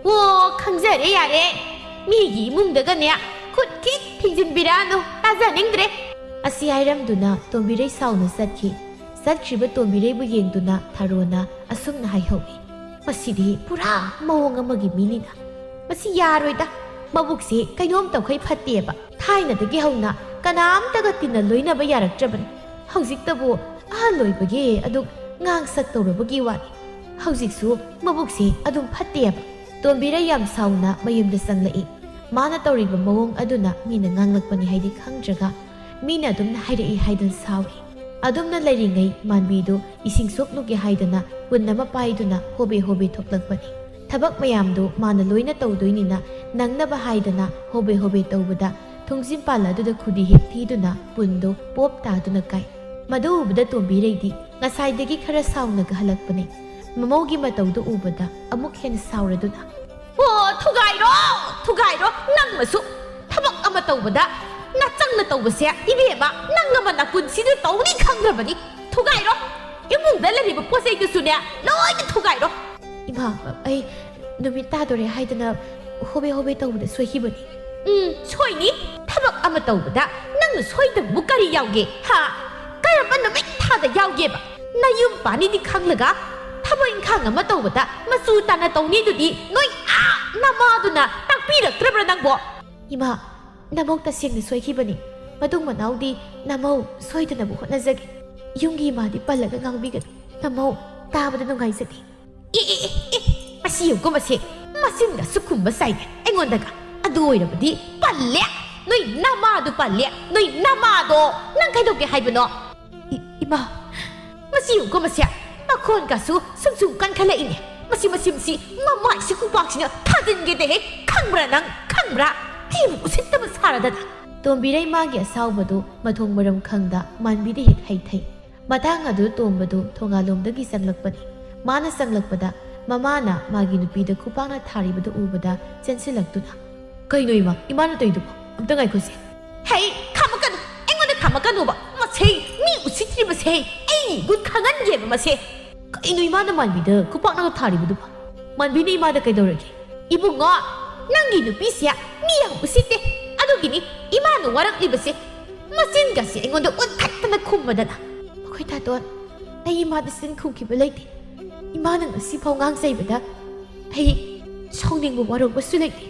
ꯑꯣ, ꯈꯪꯖꯔꯦ, ꯌꯥꯔꯦ꯫ ꯃꯤꯒꯤ ꯏꯃꯨꯡꯗꯒꯅꯦ ꯈꯨꯠ ꯈꯤꯛ ꯊꯤꯡꯖꯤꯟꯕꯤꯔꯛꯑꯅꯨ, ꯇꯥꯖꯅꯤꯡꯗ꯭ꯔꯦ꯫ ꯑꯁꯤ ꯍꯥꯏꯔꯝꯗꯨꯅ ꯇꯣꯝꯕꯤꯔꯩ ꯁꯥꯎꯅ ꯆꯠꯈꯤ꯫ ꯆꯠꯈ꯭ꯔꯤꯕ ꯇꯣꯝꯕꯤꯔꯩꯕꯨ ꯌꯦꯡꯗꯨꯅ ꯊꯥꯔꯣꯅ ꯑꯁꯨꯝꯅ ꯍꯥꯏꯍꯧꯏ, "ꯃꯁꯤꯗꯤ ꯄꯨꯔꯥ ꯃꯑꯣꯡ ꯑꯃꯒꯤ ꯃꯤꯅꯤꯅ꯫ ꯃꯁꯤ ꯌꯥꯔꯣꯏꯗ꯫ ꯃꯕꯨꯛꯁꯦ ꯀꯩꯅꯣꯝ ꯇꯧꯈꯩ ꯐꯠꯇꯦꯕ꯫ ꯊꯥꯏꯅꯗꯒꯤ ꯍꯧꯅ ꯀꯅꯥꯝꯇꯒ ꯇꯤꯟꯅ ꯂꯣꯏꯅꯕ ꯌꯥꯔꯛꯇ꯭ꯔꯕꯅꯤ꯫ ꯍꯧꯖꯤꯛꯇꯕꯨ ꯑꯍꯜ ꯑꯣꯏꯕꯒꯤ ꯑꯗꯨꯛ ꯉꯥꯡ ꯁꯛ ꯇꯧꯔꯕꯒꯤ ꯋꯥꯅꯤ꯫ ꯍꯧꯖꯤꯛꯁꯨ ꯃꯕꯨꯛꯁꯦ ꯑꯗꯨꯝ ꯐꯠꯇꯦꯕ꯫" ꯇꯣꯝꯕꯤꯔꯩ ꯌꯥꯝ ꯁꯥꯎꯅ ꯃꯌꯨꯝꯗ ꯆꯪꯂꯛꯏ꯫ ꯃꯥꯅ ꯇꯧꯔꯤꯕ ꯃꯑꯣꯡ ꯑꯗꯨꯅ ꯃꯤꯅ ꯉꯥꯡꯂꯛꯄꯅꯤ ꯍꯥꯏꯗꯤ ꯈꯪꯗ꯭ꯔꯒ ꯃꯤꯅ ꯑꯗꯨꯝꯅ ꯍꯥꯏꯔꯛꯏ ꯍꯥꯏꯗꯨꯅ ꯁꯥꯎꯏ꯫ ꯑꯗꯨꯝꯅ ꯂꯩꯔꯤꯉꯩ ꯃꯥꯟꯕꯤꯗꯨ ꯏꯁꯤꯡ ꯁꯣꯛꯂꯨꯒꯦ ꯍꯥꯏꯗꯅ ꯄꯨꯟ ꯑꯃ ꯄꯥꯏꯗꯨꯅ ꯍꯣꯕꯦ ꯍꯣꯕꯦ ꯊꯣꯛꯂꯛꯄꯅꯤ꯫ ꯊꯕꯛ ꯃꯌꯥꯝꯗꯨ ꯃꯥꯅ ꯂꯣꯏꯅ ꯇꯧꯗꯣꯏꯅꯤꯅ ꯅꯪꯅꯕ ꯍꯥꯏꯗꯅ ꯍꯣꯕꯦ ꯍꯣꯕꯦ ꯇꯧꯕꯗ ꯊꯣꯡꯖꯤꯟ ꯄꯥꯜ ꯑꯗꯨꯗ ꯈꯨꯗꯤ ꯍꯦꯛ ꯊꯤꯗꯨꯅ ꯄꯨꯟꯗꯨ ꯄꯣꯞ ꯇꯥꯗꯨꯅ ꯀꯥꯏ꯫ ꯃꯗꯨ ꯎꯕꯗ ꯇꯣꯝꯕꯤꯔꯩꯗꯤ ꯉꯁꯥꯏꯗꯒꯤ ꯈꯔ ꯁꯥꯎꯅꯒ ꯍꯜꯂꯛꯄꯅꯦ꯫ ꯃꯃꯧꯒꯤ ꯃꯇꯧꯗꯨ ꯎꯕꯗ ꯑꯃꯨꯛ ꯍꯦꯟꯅ ꯁꯥꯎꯔꯗꯨꯅ, "ꯑꯣ, ꯊꯨꯒꯥꯏꯔꯣ, ꯊꯨꯒꯥꯏꯔꯣ, ꯅꯪ ꯃꯁꯨ ꯊꯕꯛ ꯑꯃ ꯇꯧꯕꯗ ꯅꯆꯪꯅ ꯇꯧꯕꯁꯦ, ꯏꯕꯦꯝꯃ, ꯅꯪ ꯑꯃ ꯅꯄꯨꯟꯁꯤꯗ ꯇꯧꯅꯤ ꯈꯪꯗ꯭ꯔꯕꯅꯤ꯫ ꯊꯨꯒꯥꯏꯔꯣ, ꯏꯃꯨꯡꯗ ꯂꯩꯔꯤꯕ ꯄꯣꯠ ꯆꯩꯗꯨꯁꯨꯅꯦ ꯂꯣꯏꯅ ꯊꯨꯒꯥꯏꯔꯣ꯫" "ꯏꯃꯥ, ꯑꯩ ꯅꯨꯃꯤꯠ ꯇꯥꯗꯣꯔꯦ ꯍꯥꯏꯗꯅ ꯍꯣꯕꯦ ꯍꯣꯕꯦ ꯇꯧꯕꯗ ꯁꯣꯏꯈꯤꯕꯅꯤ꯫" "ꯎꯝ, ꯁꯣꯏꯅꯤ꯫ ꯊꯕꯛ ꯑꯃ ꯇꯧꯕꯗ ꯅꯪꯅ ꯁꯣꯏꯗꯕꯕꯨ ꯀꯔꯤ ꯌꯥꯎꯒꯦ, ꯍꯥ? ꯀꯔꯝꯕ ꯅꯨꯃꯤꯠ ꯊꯥꯗ ꯌꯥꯎꯒꯦꯕ? ꯅꯌꯨꯝ ꯄꯥꯅꯤꯗꯤ ꯈꯪꯂꯒ ꯊꯕꯛ ꯏꯪꯈꯥꯡ ꯑꯃ ꯇꯧꯕꯗ ꯃꯆꯨ ꯇꯥꯅ ꯇꯧꯅꯤꯗꯨꯗꯤ ꯅꯣꯏ ꯑꯥ ꯅꯃꯥꯗꯨꯅ ꯇꯥꯛꯄꯤꯔꯛꯇ꯭ꯔꯕ꯭ꯔꯥ ꯅꯪꯕꯣ?" "ꯏꯃꯥ, ꯅꯃꯧ ꯇꯁꯦꯡꯅ ꯁꯣꯏꯈꯤꯕꯅꯤ꯫ ꯃꯇꯨꯡ ꯃꯅꯥꯎꯗꯤ ꯅꯃꯧ ꯁꯣꯏꯗꯅꯕ ꯍꯣꯠꯅꯖꯒꯦ꯫ ꯌꯨꯝꯒꯤ ꯏꯃꯥꯗꯤ ꯄꯜꯂꯒ ꯉꯥꯡꯕꯤꯒꯅꯨ꯫ ꯅꯃꯧ ꯇꯥꯕꯗ ꯅꯨꯡꯉꯥꯏꯖꯗꯦ꯫" "ꯑꯦ, ꯑꯦ, ꯑꯦ, ꯑꯦ, ꯃꯁꯤ ꯌꯦꯡꯉꯨꯀꯣ, ꯃꯁꯤ ꯃꯆꯤꯟꯒ ꯁꯨꯛ ꯈꯨꯝꯕ ꯁꯥꯏꯅꯦ ꯑꯩꯉꯣꯟꯗꯒ꯫ ꯑꯗꯨ ꯑꯣꯏꯔꯕꯗꯤ ꯄꯜꯂꯦ, ꯅꯣꯏ ꯅꯃꯥꯗꯣ ꯄꯜꯂꯦ, ꯅꯣꯏ ꯅꯃꯥꯗꯣ꯫ ꯅꯪ ꯀꯩꯗꯧꯒꯦ ꯍꯥꯏꯕꯅꯣ?" "ꯏ-, ꯏꯃꯥ, ꯃꯁꯤ ꯌꯦꯡꯉꯨꯀꯣ, ꯃꯁꯤ ꯃꯈꯣꯟꯒꯁꯨ ꯁꯨꯝ ꯁꯨꯝ ꯀꯟꯈꯠꯂꯛꯏꯅꯦ꯫ ꯃꯁꯤ, ꯃꯁꯤ, ꯃꯁꯤ ꯃꯃꯥꯏꯁꯤ ꯈꯨꯕꯥꯛꯁꯤꯅ ꯊꯥꯖꯤꯟꯒꯦ ꯇꯦꯍꯦ, ꯈꯪꯕ꯭ꯔꯥ ꯅꯪ? ꯈꯪꯕ꯭ꯔꯥ? ꯑꯩꯕꯨ ꯎꯁꯤꯠꯇꯕ ꯁꯥꯔꯗꯅ꯫" ꯇꯣꯝꯕꯤꯔꯩ ꯃꯥꯒꯤ ꯑꯁꯥꯎꯕꯗꯨ ꯃꯊꯣꯡ ꯃꯔꯝ ꯈꯪꯗ ꯃꯥꯟꯕꯤꯗ ꯍꯦꯛ ꯍꯩꯊꯩ꯫ ꯃꯇꯥꯡ ꯑꯗꯨ ꯇꯣꯝꯕꯗꯨ ꯊꯣꯡꯒꯥꯜꯂꯣꯝꯗꯒꯤ ꯆꯪꯂꯛꯄꯅꯤ꯫ ꯃꯥꯅ ꯆꯪꯂꯛꯄꯗ ꯃꯃꯥꯅ ꯃꯥꯒꯤ ꯅꯨꯄꯤꯗ ꯈꯨꯄꯥꯛꯅ ꯊꯥꯔꯤꯕꯗꯨ ꯎꯕꯗ ꯆꯦꯟꯁꯤꯜꯂꯛꯇꯨꯅ, "ꯀꯩꯅꯣ ꯏꯃꯥ, ꯏꯃꯥꯅ ꯇꯧꯔꯤꯗꯨꯕꯣ? ꯑꯝꯇ ꯉꯥꯏꯈꯣꯁꯦ꯫ ꯍꯩ, ꯈꯥꯝꯃꯛꯀꯅꯨ! ꯑꯩꯉꯣꯟꯗ ꯈꯥꯝꯃꯛꯀꯅꯨꯕ! ꯃꯁꯤ ꯃꯤ ꯎꯁꯤꯠꯇ꯭ꯔꯤꯕꯁꯦ! ꯑꯩ ꯒꯨꯟ ꯈꯪꯍꯟꯒꯦꯕ ꯃꯁꯦ!" ꯀꯩꯅꯣ ꯏꯃꯥꯅ ꯃꯥꯟꯕꯤꯗ ꯈꯨꯄꯥꯛꯅꯒ ꯊꯥꯔꯤꯕꯗꯨꯕꯣ? ꯃꯥꯟꯕꯤꯅ ꯏꯃꯥꯗ ꯀꯩꯗꯧꯔꯒꯦ? "ꯏꯕꯨꯡꯉꯣ, ꯅꯪꯒꯤ ꯅꯨꯄꯤꯁꯦ ꯃꯤ ꯌꯥꯝ ꯎꯁꯤꯠꯇꯦ꯫ ꯑꯗꯨꯒꯤꯅꯤ ꯏꯃꯥꯅ ꯋꯥꯔꯛꯂꯤꯕꯁꯦ꯫ ꯃꯆꯤꯟꯒꯁꯦ ꯑꯩꯉꯣꯟꯗ ꯎꯟꯈꯠꯇꯅ ꯈꯨꯝꯕꯗꯅ꯫ ꯃꯈꯣꯏ ꯊꯥꯗꯣꯟ, ꯑꯩ ꯏꯃꯥꯗ ꯆꯤꯟ ꯈꯨꯝꯈꯤꯕ ꯂꯩꯇꯦ꯫ ꯏꯃꯥꯅ ꯉꯁꯤꯐꯥꯎ ꯉꯥꯡꯖꯩꯕꯗ ꯑꯩ ꯁꯥꯎꯅꯤꯡꯕ ꯋꯥꯔꯧꯕꯁꯨ ꯂꯩꯇꯦ꯫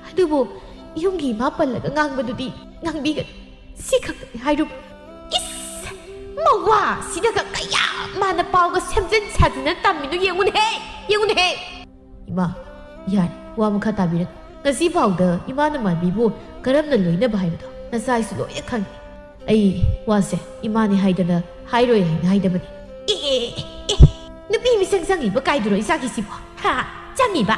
ꯑꯗꯨꯕꯨ ꯌꯨꯝꯒꯤ ꯏꯃꯥ ꯄꯜꯂꯒ ꯉꯥꯡꯕꯗꯨꯗꯤ ꯉꯥꯡꯕꯤꯒꯅꯨ꯫ ꯁꯤ ꯈꯛꯇꯅꯤ ꯍꯥꯏꯔꯨꯕ꯫" "ꯏꯁ! ꯃꯋꯥꯁꯤꯗꯒ ꯀꯌꯥ ꯃꯥꯅ ꯄꯥꯎꯒ ꯁꯦꯝꯖꯤꯟ ꯁꯥꯖꯤꯟꯅ ꯇꯝꯃꯤꯅꯣ ꯌꯦꯡꯉꯨꯅꯦꯍꯦ! ꯌꯦꯡꯉꯨꯅꯦꯍꯦ!" "ꯏꯃꯥ, ꯌꯥꯔꯦ, ꯋꯥ ꯃꯈꯥ ꯇꯥꯕꯤꯔꯅꯨ꯫ ꯉꯁꯤ ꯐꯥꯎꯗ ꯏꯃꯥꯅ ꯃꯥꯟꯕꯤꯕꯨ ꯀꯔꯝꯅ ꯂꯣꯏꯅꯕ ꯍꯥꯏꯕꯗꯣ ꯅꯆꯥꯏꯁꯨ ꯂꯣꯏꯅ ꯈꯪꯉꯤ꯫ ꯑꯩ ꯋꯥꯁꯦ ꯏꯃꯥꯅꯤ ꯍꯥꯏꯗꯅ ꯍꯥꯏꯔꯣꯏ ꯍꯥꯏꯅ ꯍꯥꯏꯗꯕꯅꯤ꯫" "ꯑꯦ, ꯑꯦ, ꯑꯦ, ꯑꯦ, ꯅꯨꯄꯤ ꯃꯤꯁꯪ ꯆꯪꯉꯤꯕ ꯀꯥꯏꯗꯨꯔꯣ ꯏꯆꯥꯒꯤꯁꯤꯕꯣ? ꯍꯥ? ꯆꯪꯉꯤꯕ?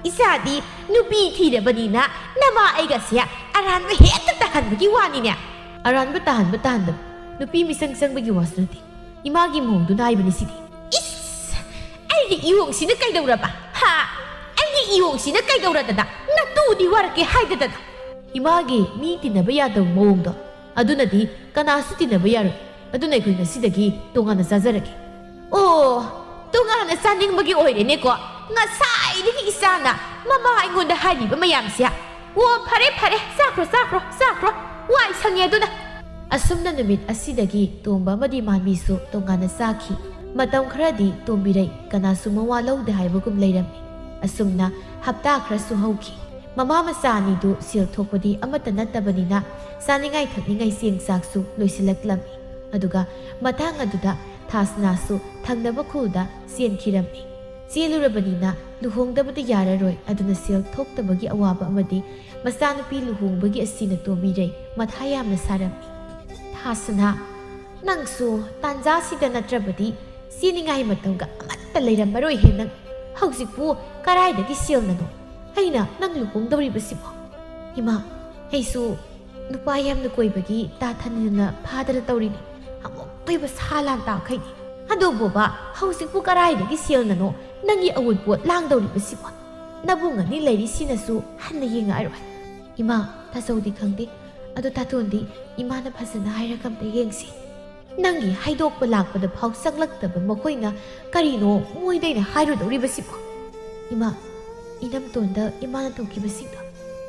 ꯏꯆꯥꯗꯤ ꯅꯨꯄꯤ ꯊꯤꯔꯕꯅꯤꯅ ꯅꯃꯥ ꯑꯩꯒꯁꯦ ꯑꯔꯥꯟꯕ ꯍꯦꯛꯇ ꯇꯥꯍꯟꯕꯒꯤ ꯋꯥꯅꯤꯅꯦ?" "ꯑꯔꯥꯟꯕ ꯇꯥꯍꯟꯕ ꯇꯥꯍꯟꯗꯕ, ꯅꯨꯄꯤ ꯃꯤꯁꯪ ꯆꯪꯕꯒꯤ ꯋꯥꯁꯨ ꯅꯠꯇꯦ꯫ ꯏꯃꯥꯒꯤ ꯃꯑꯣꯡꯗꯨꯅ ꯍꯥꯏꯕꯅꯤ ꯁꯤꯗꯤ꯫" "ꯏꯁ! ꯑꯩꯒꯤ ꯏꯌꯣꯡꯁꯤꯅ ꯀꯩꯗꯧꯔꯕ? ꯍꯥ? ꯑꯩꯒꯤ ꯏꯌꯣꯡꯁꯤꯅ ꯀꯩꯗꯧꯔꯗꯅ ꯅꯇꯨꯗꯤ ꯋꯥꯔꯛꯀꯦ ꯍꯥꯏꯗꯗꯅ?" "ꯏꯃꯥꯒꯤ ꯃꯤ ꯇꯤꯟꯅꯕ ꯌꯥꯗꯕ ꯃꯑꯣꯡꯗꯣ, ꯑꯗꯨꯅꯗꯤ ꯀꯅꯥꯁꯨ ꯇꯤꯟꯅꯕ ꯌꯥꯔꯣꯏ꯫ ꯑꯗꯨꯅ ꯑꯩꯈꯣꯏ ꯉꯁꯤꯗꯒꯤ ꯇꯣꯉꯥꯟꯅ ꯆꯥꯖꯔꯒꯦ꯫" "ꯑꯣ, ꯇꯣꯉꯥꯟꯅ ꯆꯥꯅꯤꯡꯕꯒꯤ ꯑꯣꯏꯔꯦꯅꯦꯀꯣ ꯉꯁꯥꯏꯗꯒꯤ ꯏꯆꯥꯅ ꯃꯃꯥ ꯑꯩꯉꯣꯟꯗ ꯍꯥꯏꯔꯤꯕ ꯃꯌꯥꯝꯁꯦ꯫ ꯑꯣ, ꯐꯔꯦ, ꯐꯔꯦ, ꯆꯥꯈ꯭ꯔꯣ, ꯆꯥꯈ꯭ꯔꯣ, ꯆꯥꯈ꯭ꯔꯣ, ꯋꯥꯏ ꯁꯪꯉꯦ ꯑꯗꯨꯅ꯫" ꯑꯁꯨꯝꯅ ꯅꯨꯃꯤꯠ ꯑꯁꯤꯗꯒꯤ ꯇꯣꯝꯕ ꯑꯃꯗꯤ ꯃꯥꯟꯕꯤꯁꯨ ꯇꯣꯉꯥꯟꯅ ꯆꯥꯈꯤ꯫ ꯃꯇꯝ ꯈꯔꯗꯤ ꯇꯣꯝꯕꯤꯔꯩ ꯀꯅꯥꯁꯨ ꯃꯋꯥ ꯂꯧꯗꯦ ꯍꯥꯏꯕꯒꯨꯝ ꯂꯩꯔꯝꯃꯤ꯫ ꯑꯁꯨꯝꯅ ꯍꯞꯇꯥ ꯈꯔꯁꯨ ꯍꯧꯈꯤ꯫ ꯃꯃꯥ ꯃꯆꯥ ꯑꯅꯤꯗꯨ ꯁꯦꯜ ꯊꯣꯛꯄꯗꯤ ꯑꯃꯠꯇ ꯅꯠꯇꯕꯅꯤꯅ ꯆꯥꯅꯤꯡꯉꯥꯏ ꯊꯛꯅꯤꯡꯉꯥꯏ ꯆꯦꯡ ꯆꯥꯛꯁꯨ ꯂꯣꯏꯁꯤꯜꯂꯛꯂꯝꯃꯤ꯫ ꯑꯗꯨꯒ ꯃꯇꯥꯡ ꯑꯗꯨꯗ ꯊꯥꯁꯅꯥꯁꯨ ꯊꯪꯅꯕ ꯈꯨꯜꯗ ꯆꯦꯟꯈꯤꯔꯝꯃꯤ꯫ ꯆꯦꯜꯂꯨꯔꯕꯅꯤꯅ ꯂꯨꯍꯣꯡꯗꯕꯗꯤ ꯌꯥꯔꯔꯣꯏ, ꯑꯗꯨꯅ ꯁꯦꯜ ꯊꯣꯛꯇꯕꯒꯤ ꯑꯋꯥꯕ ꯑꯃꯗꯤ ꯃꯆꯥꯅꯨꯄꯤ ꯂꯨꯍꯣꯡꯕꯒꯤ ꯑꯁꯤꯅ ꯇꯣꯝꯕꯤꯔꯩ ꯃꯊꯥ ꯌꯥꯝꯅ ꯁꯥꯔꯝꯃꯤ꯫ "ꯊꯥꯁꯅꯥ, ꯅꯪꯁꯨ ꯇꯥꯟꯖꯥꯁꯤꯗ ꯅꯠꯇ꯭ꯔꯕꯗꯤ ꯆꯦꯅꯤꯡꯉꯥꯏ ꯃꯇꯝꯒ ꯑꯃꯠꯇ ꯂꯩꯔꯝꯃꯔꯣꯏꯍꯦ ꯅꯪ꯫ ꯍꯧꯖꯤꯛꯄꯨ ꯀꯔꯥꯏꯗꯒꯤ ꯁꯦꯜꯅꯅꯣ ꯑꯩꯅ ꯅꯪ ꯂꯨꯍꯣꯡꯗꯧꯔꯤꯕꯁꯤꯕꯣ? ꯏꯃꯥ, ꯑꯩꯁꯨ ꯅꯨꯄꯥ ꯌꯥꯝꯅ ꯀꯣꯏꯕꯒꯤ ꯇꯥ ꯊꯟꯗꯅ ꯐꯥꯗꯅ ꯇꯧꯔꯤꯅꯤ꯫ ꯑꯃꯨꯛ ꯀꯣꯏꯕ ꯁꯥ ꯂꯥꯟ ꯇꯥꯈꯩꯅꯤ꯫ ꯑꯗꯨꯕꯨꯕ, ꯍꯧꯖꯤꯛꯄꯨ ꯀꯔꯥꯏꯗꯒꯤ ꯁꯦꯜꯅꯅꯣ ꯅꯪꯒꯤ ꯑꯋꯨꯟꯄꯣꯠ ꯂꯥꯡꯗꯧꯔꯤꯕꯁꯤꯕꯣ? ꯅꯕꯨꯡ ꯑꯅꯤ ꯂꯩꯔꯤꯁꯤꯅꯁꯨ ꯍꯟꯅ ꯌꯦꯡꯉꯛꯑꯔꯣꯏ꯫ ꯏꯃꯥ, ꯇꯥꯆꯧꯗꯤ ꯈꯪꯗꯦ, ꯑꯗꯣ ꯇꯥꯇꯣꯟꯗꯤ ꯏꯃꯥꯅ ꯐꯖꯅ ꯍꯥꯏꯔꯒ ꯑꯝꯇ ꯌꯦꯡꯁꯤ꯫ ꯅꯪꯒꯤ ꯍꯥꯏꯗꯣꯛꯄ ꯂꯥꯛꯄꯗ ꯐꯥꯎ ꯆꯪꯂꯛꯇꯕ ꯃꯈꯣꯏꯅ ꯀꯔꯤꯅꯣ ꯃꯣꯏꯗ ꯑꯩꯅ ꯍꯥꯏꯔꯨꯗꯧꯔꯤꯕꯁꯤꯕꯣ? ꯏꯃꯥ, ꯏꯅꯝꯇꯣꯟꯗ ꯏꯃꯥꯅ ꯇꯧꯈꯤꯕꯁꯤꯡꯗꯣ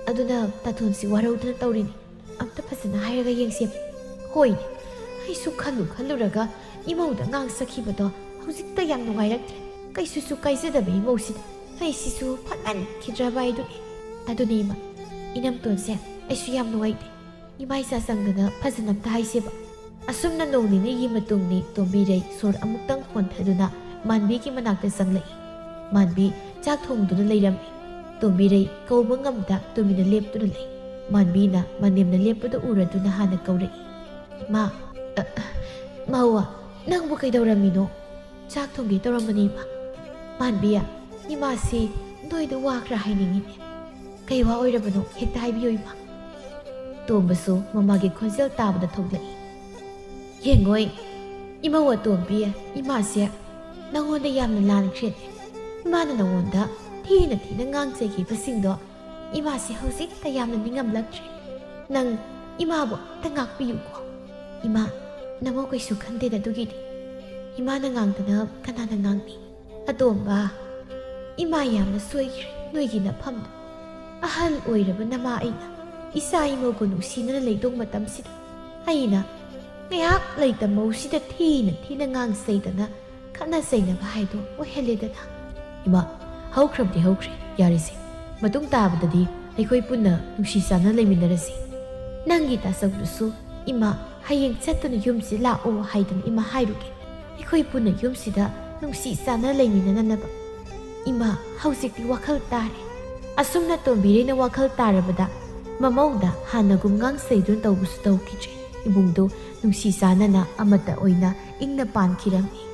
ꯑꯗꯨꯅ ꯇꯥꯇꯣꯟꯁꯤ ꯋꯥꯔꯧꯗꯨꯅ ꯇꯧꯔꯤꯅꯤ꯫ ꯑꯝꯇ ꯐꯖꯅ ꯍꯥꯏꯔꯒ ꯌꯦꯡꯁꯦ꯫ ꯍꯣꯏꯅꯦ, ꯑꯩꯁꯨ ꯈꯜꯂꯨ ꯈꯜꯂꯨꯔꯒ ꯏꯃꯧꯗ ꯉꯥꯡ ꯆꯠꯈꯤꯕꯗꯣ ꯍꯧꯖꯤꯛꯇ ꯌꯥꯝ ꯅꯨꯡꯉꯥꯏꯔꯛꯇ꯭ꯔꯦ꯫ ꯀꯩꯁꯨꯁꯨ ꯀꯥꯏꯖꯗꯕ ꯏꯃꯧꯁꯤꯗ ꯑꯩꯁꯤꯁꯨ ꯐꯠꯃꯟꯈꯤꯗ꯭ꯔꯕ ꯍꯥꯏꯗꯨꯅꯤ꯫ ꯑꯗꯨꯅꯤ ꯏꯃꯥ, ꯏꯅꯝꯇꯣꯟꯁꯦ ꯑꯩꯁꯨ ꯌꯥꯝ ꯅꯨꯡꯉꯥꯏꯇꯦ꯫ ꯏꯃꯥ ꯏꯆꯥ ꯆꯪꯗꯅ ꯐꯖꯅ ꯑꯝꯇ ꯍꯥꯏꯁꯦꯕ꯫ ꯑꯁꯨꯝꯅ ꯅꯣꯡ ꯅꯤꯅꯤꯒꯤ ꯃꯇꯨꯡꯅꯤ ꯇꯣꯝꯕꯤꯔꯩ ꯁꯣꯔ ꯑꯃꯨꯛꯇꯪ ꯍꯣꯟꯊꯗꯨꯅ ꯃꯥꯟꯕꯤꯒꯤ ꯃꯅꯥꯛꯇ ꯆꯪꯂꯛꯏ꯫ ꯃꯥꯟꯕꯤ ꯆꯥꯛ ꯊꯣꯡꯗꯨꯅ ꯂꯩꯔꯝꯃꯤ꯫ ꯇꯣꯝꯕꯤꯔꯩ ꯀꯧꯕ ꯉꯝꯗ ꯇꯨꯃꯤꯟꯅ ꯂꯦꯞꯇꯨꯅ ꯂꯩ꯫ ꯃꯥꯟꯕꯤꯅ ꯃꯅꯦꯝꯅ ꯂꯦꯞꯄꯗꯨ ꯎꯔꯗꯨꯅ ꯍꯥꯟꯅ ꯀꯧꯔꯛꯏ꯫ "ꯏꯃꯥ, ꯑ, ꯑ, ꯃꯥꯋꯥ, ꯅꯪꯕꯨ ꯀꯩꯗꯧꯔꯝꯃꯤꯅꯣ?" "ꯆꯥꯛ ꯊꯣꯡꯒꯦ ꯇꯧꯔꯝꯕꯅꯤ, ꯏꯃꯥ꯫" "ꯃꯥꯟꯕꯤ, ꯏꯃꯥꯁꯤ ꯅꯣꯏꯗ ꯋꯥ ꯈꯔ ꯍꯥꯏꯅꯤꯡꯉꯤꯅꯦ꯫" "ꯀꯩ ꯋꯥ ꯑꯣꯏꯔꯕꯅꯣ? ꯍꯦꯛꯇ ꯍꯥꯏꯕꯤꯌꯨ, ꯏꯃꯥ꯫" ꯇꯣꯝꯕꯁꯨ ꯃꯃꯥꯒꯤ ꯈꯣꯟꯖꯦꯜ ꯇꯥꯕꯗ ꯊꯣꯛꯂꯛꯏ꯫ "ꯌꯦꯡꯉꯣꯏ, ꯏꯃꯧ ꯑꯇꯣꯝꯕꯤ, ꯏꯃꯥꯁꯦ ꯅꯉꯣꯟꯗ ꯌꯥꯝꯅ ꯂꯥꯟꯈ꯭ꯔꯦꯅꯦ꯫ ꯏꯃꯥꯅ ꯅꯉꯣꯟꯗ ꯊꯤꯅ ꯊꯤꯅ ꯉꯥꯡꯖꯈꯤꯕꯁꯤꯡꯗꯣ ꯏꯃꯥꯁꯦ ꯍꯧꯖꯤꯛꯇ ꯌꯥꯝꯅ ꯅꯤꯡꯉꯝꯂꯛꯇ꯭ꯔꯦ꯫ ꯅꯪ ꯏꯃꯥꯕꯨ ꯑꯝꯇ ꯉꯥꯛꯄꯤꯌꯨꯀꯣ꯫" "ꯏꯃꯥ, ꯅꯃꯧ ꯀꯩꯁꯨ ꯈꯟꯗꯦꯗ ꯑꯗꯨꯒꯤꯗꯤ꯫ ꯏꯃꯥꯅ ꯉꯥꯡꯗꯅ ꯀꯅꯥꯅ ꯉꯥꯡꯅꯤ?" "ꯑꯇꯣꯝꯕ, ꯏꯃꯥ ꯌꯥꯝꯅ ꯁꯣꯏꯈ꯭ꯔꯦ ꯅꯣꯏꯒꯤ ꯅꯐꯝꯗꯣ꯫ ꯑꯍꯜ ꯑꯣꯏꯔꯕ ꯅꯃꯥ ꯑꯩꯅ ꯏꯆꯥ ꯏꯃꯧꯒ ꯅꯨꯡꯁꯤꯅꯅ ꯂꯩꯗꯧ ꯃꯇꯝꯁꯤꯗ ꯑꯩꯅ ꯉꯥꯏꯍꯥꯛ ꯂꯩꯇ ꯃꯧꯁꯤꯗ ꯊꯤꯅ ꯊꯤꯅ ꯉꯥꯡ ꯆꯩꯗꯅ ꯈꯠꯅ ꯆꯩꯅꯕ ꯍꯥꯏꯗꯣ ꯑꯣꯏꯍꯜꯂꯦꯗꯅ꯫" "ꯏꯃꯥ, ꯍꯧꯈ꯭ꯔꯕꯗꯤ ꯍꯧꯈ꯭ꯔꯦ, ꯌꯥꯔꯦꯁꯦ꯫ ꯃꯇꯨꯡ ꯇꯥꯕꯗꯗꯤ ꯑꯩꯈꯣꯏ ꯄꯨꯟꯅ ꯅꯨꯡꯁꯤ ꯆꯥꯟꯅ ꯂꯩꯃꯤꯟꯅꯔꯁꯤ꯫ ꯅꯪꯒꯤ ꯇꯥꯆꯧꯗꯨꯁꯨ ꯏꯃꯥ ꯍꯌꯦꯡ ꯆꯠꯇꯨꯅ ꯌꯨꯝꯁꯤ ꯂꯥꯛꯑꯣ ꯍꯥꯏꯗꯅ ꯏꯃꯥ ꯍꯥꯏꯔꯨꯒꯦ꯫ ꯑꯩꯈꯣꯏ ꯄꯨꯟꯅ ꯌꯨꯝꯁꯤꯗ ꯅꯨꯡꯁꯤ ꯆꯥꯟꯅ ꯂꯩꯃꯤꯟꯅꯅꯕ꯫ ꯏꯃꯥ, ꯍꯧꯖꯤꯛꯇꯤ ꯋꯥꯈꯜ ꯇꯥꯔꯦ꯫" ꯑꯁꯨꯝꯅ ꯇꯣꯝꯕꯤꯔꯩꯅ ꯋꯥꯈꯜ ꯇꯥꯔꯕꯗ ꯃꯃꯧꯗ ꯍꯥꯟꯅꯒꯨꯝ ꯉꯥꯡ ꯆꯩꯗꯨꯅ ꯇꯧꯕꯁꯨ ꯇꯧꯈꯤꯗ꯭ꯔꯦ꯫ ꯏꯃꯨꯡꯗꯨ ꯅꯨꯡꯁꯤ ꯆꯥꯟꯅꯅ ꯑꯃꯠꯇ ꯑꯣꯏꯅ ꯏꯪꯅ ꯄꯥꯟꯈꯤꯔꯝꯃꯤ꯫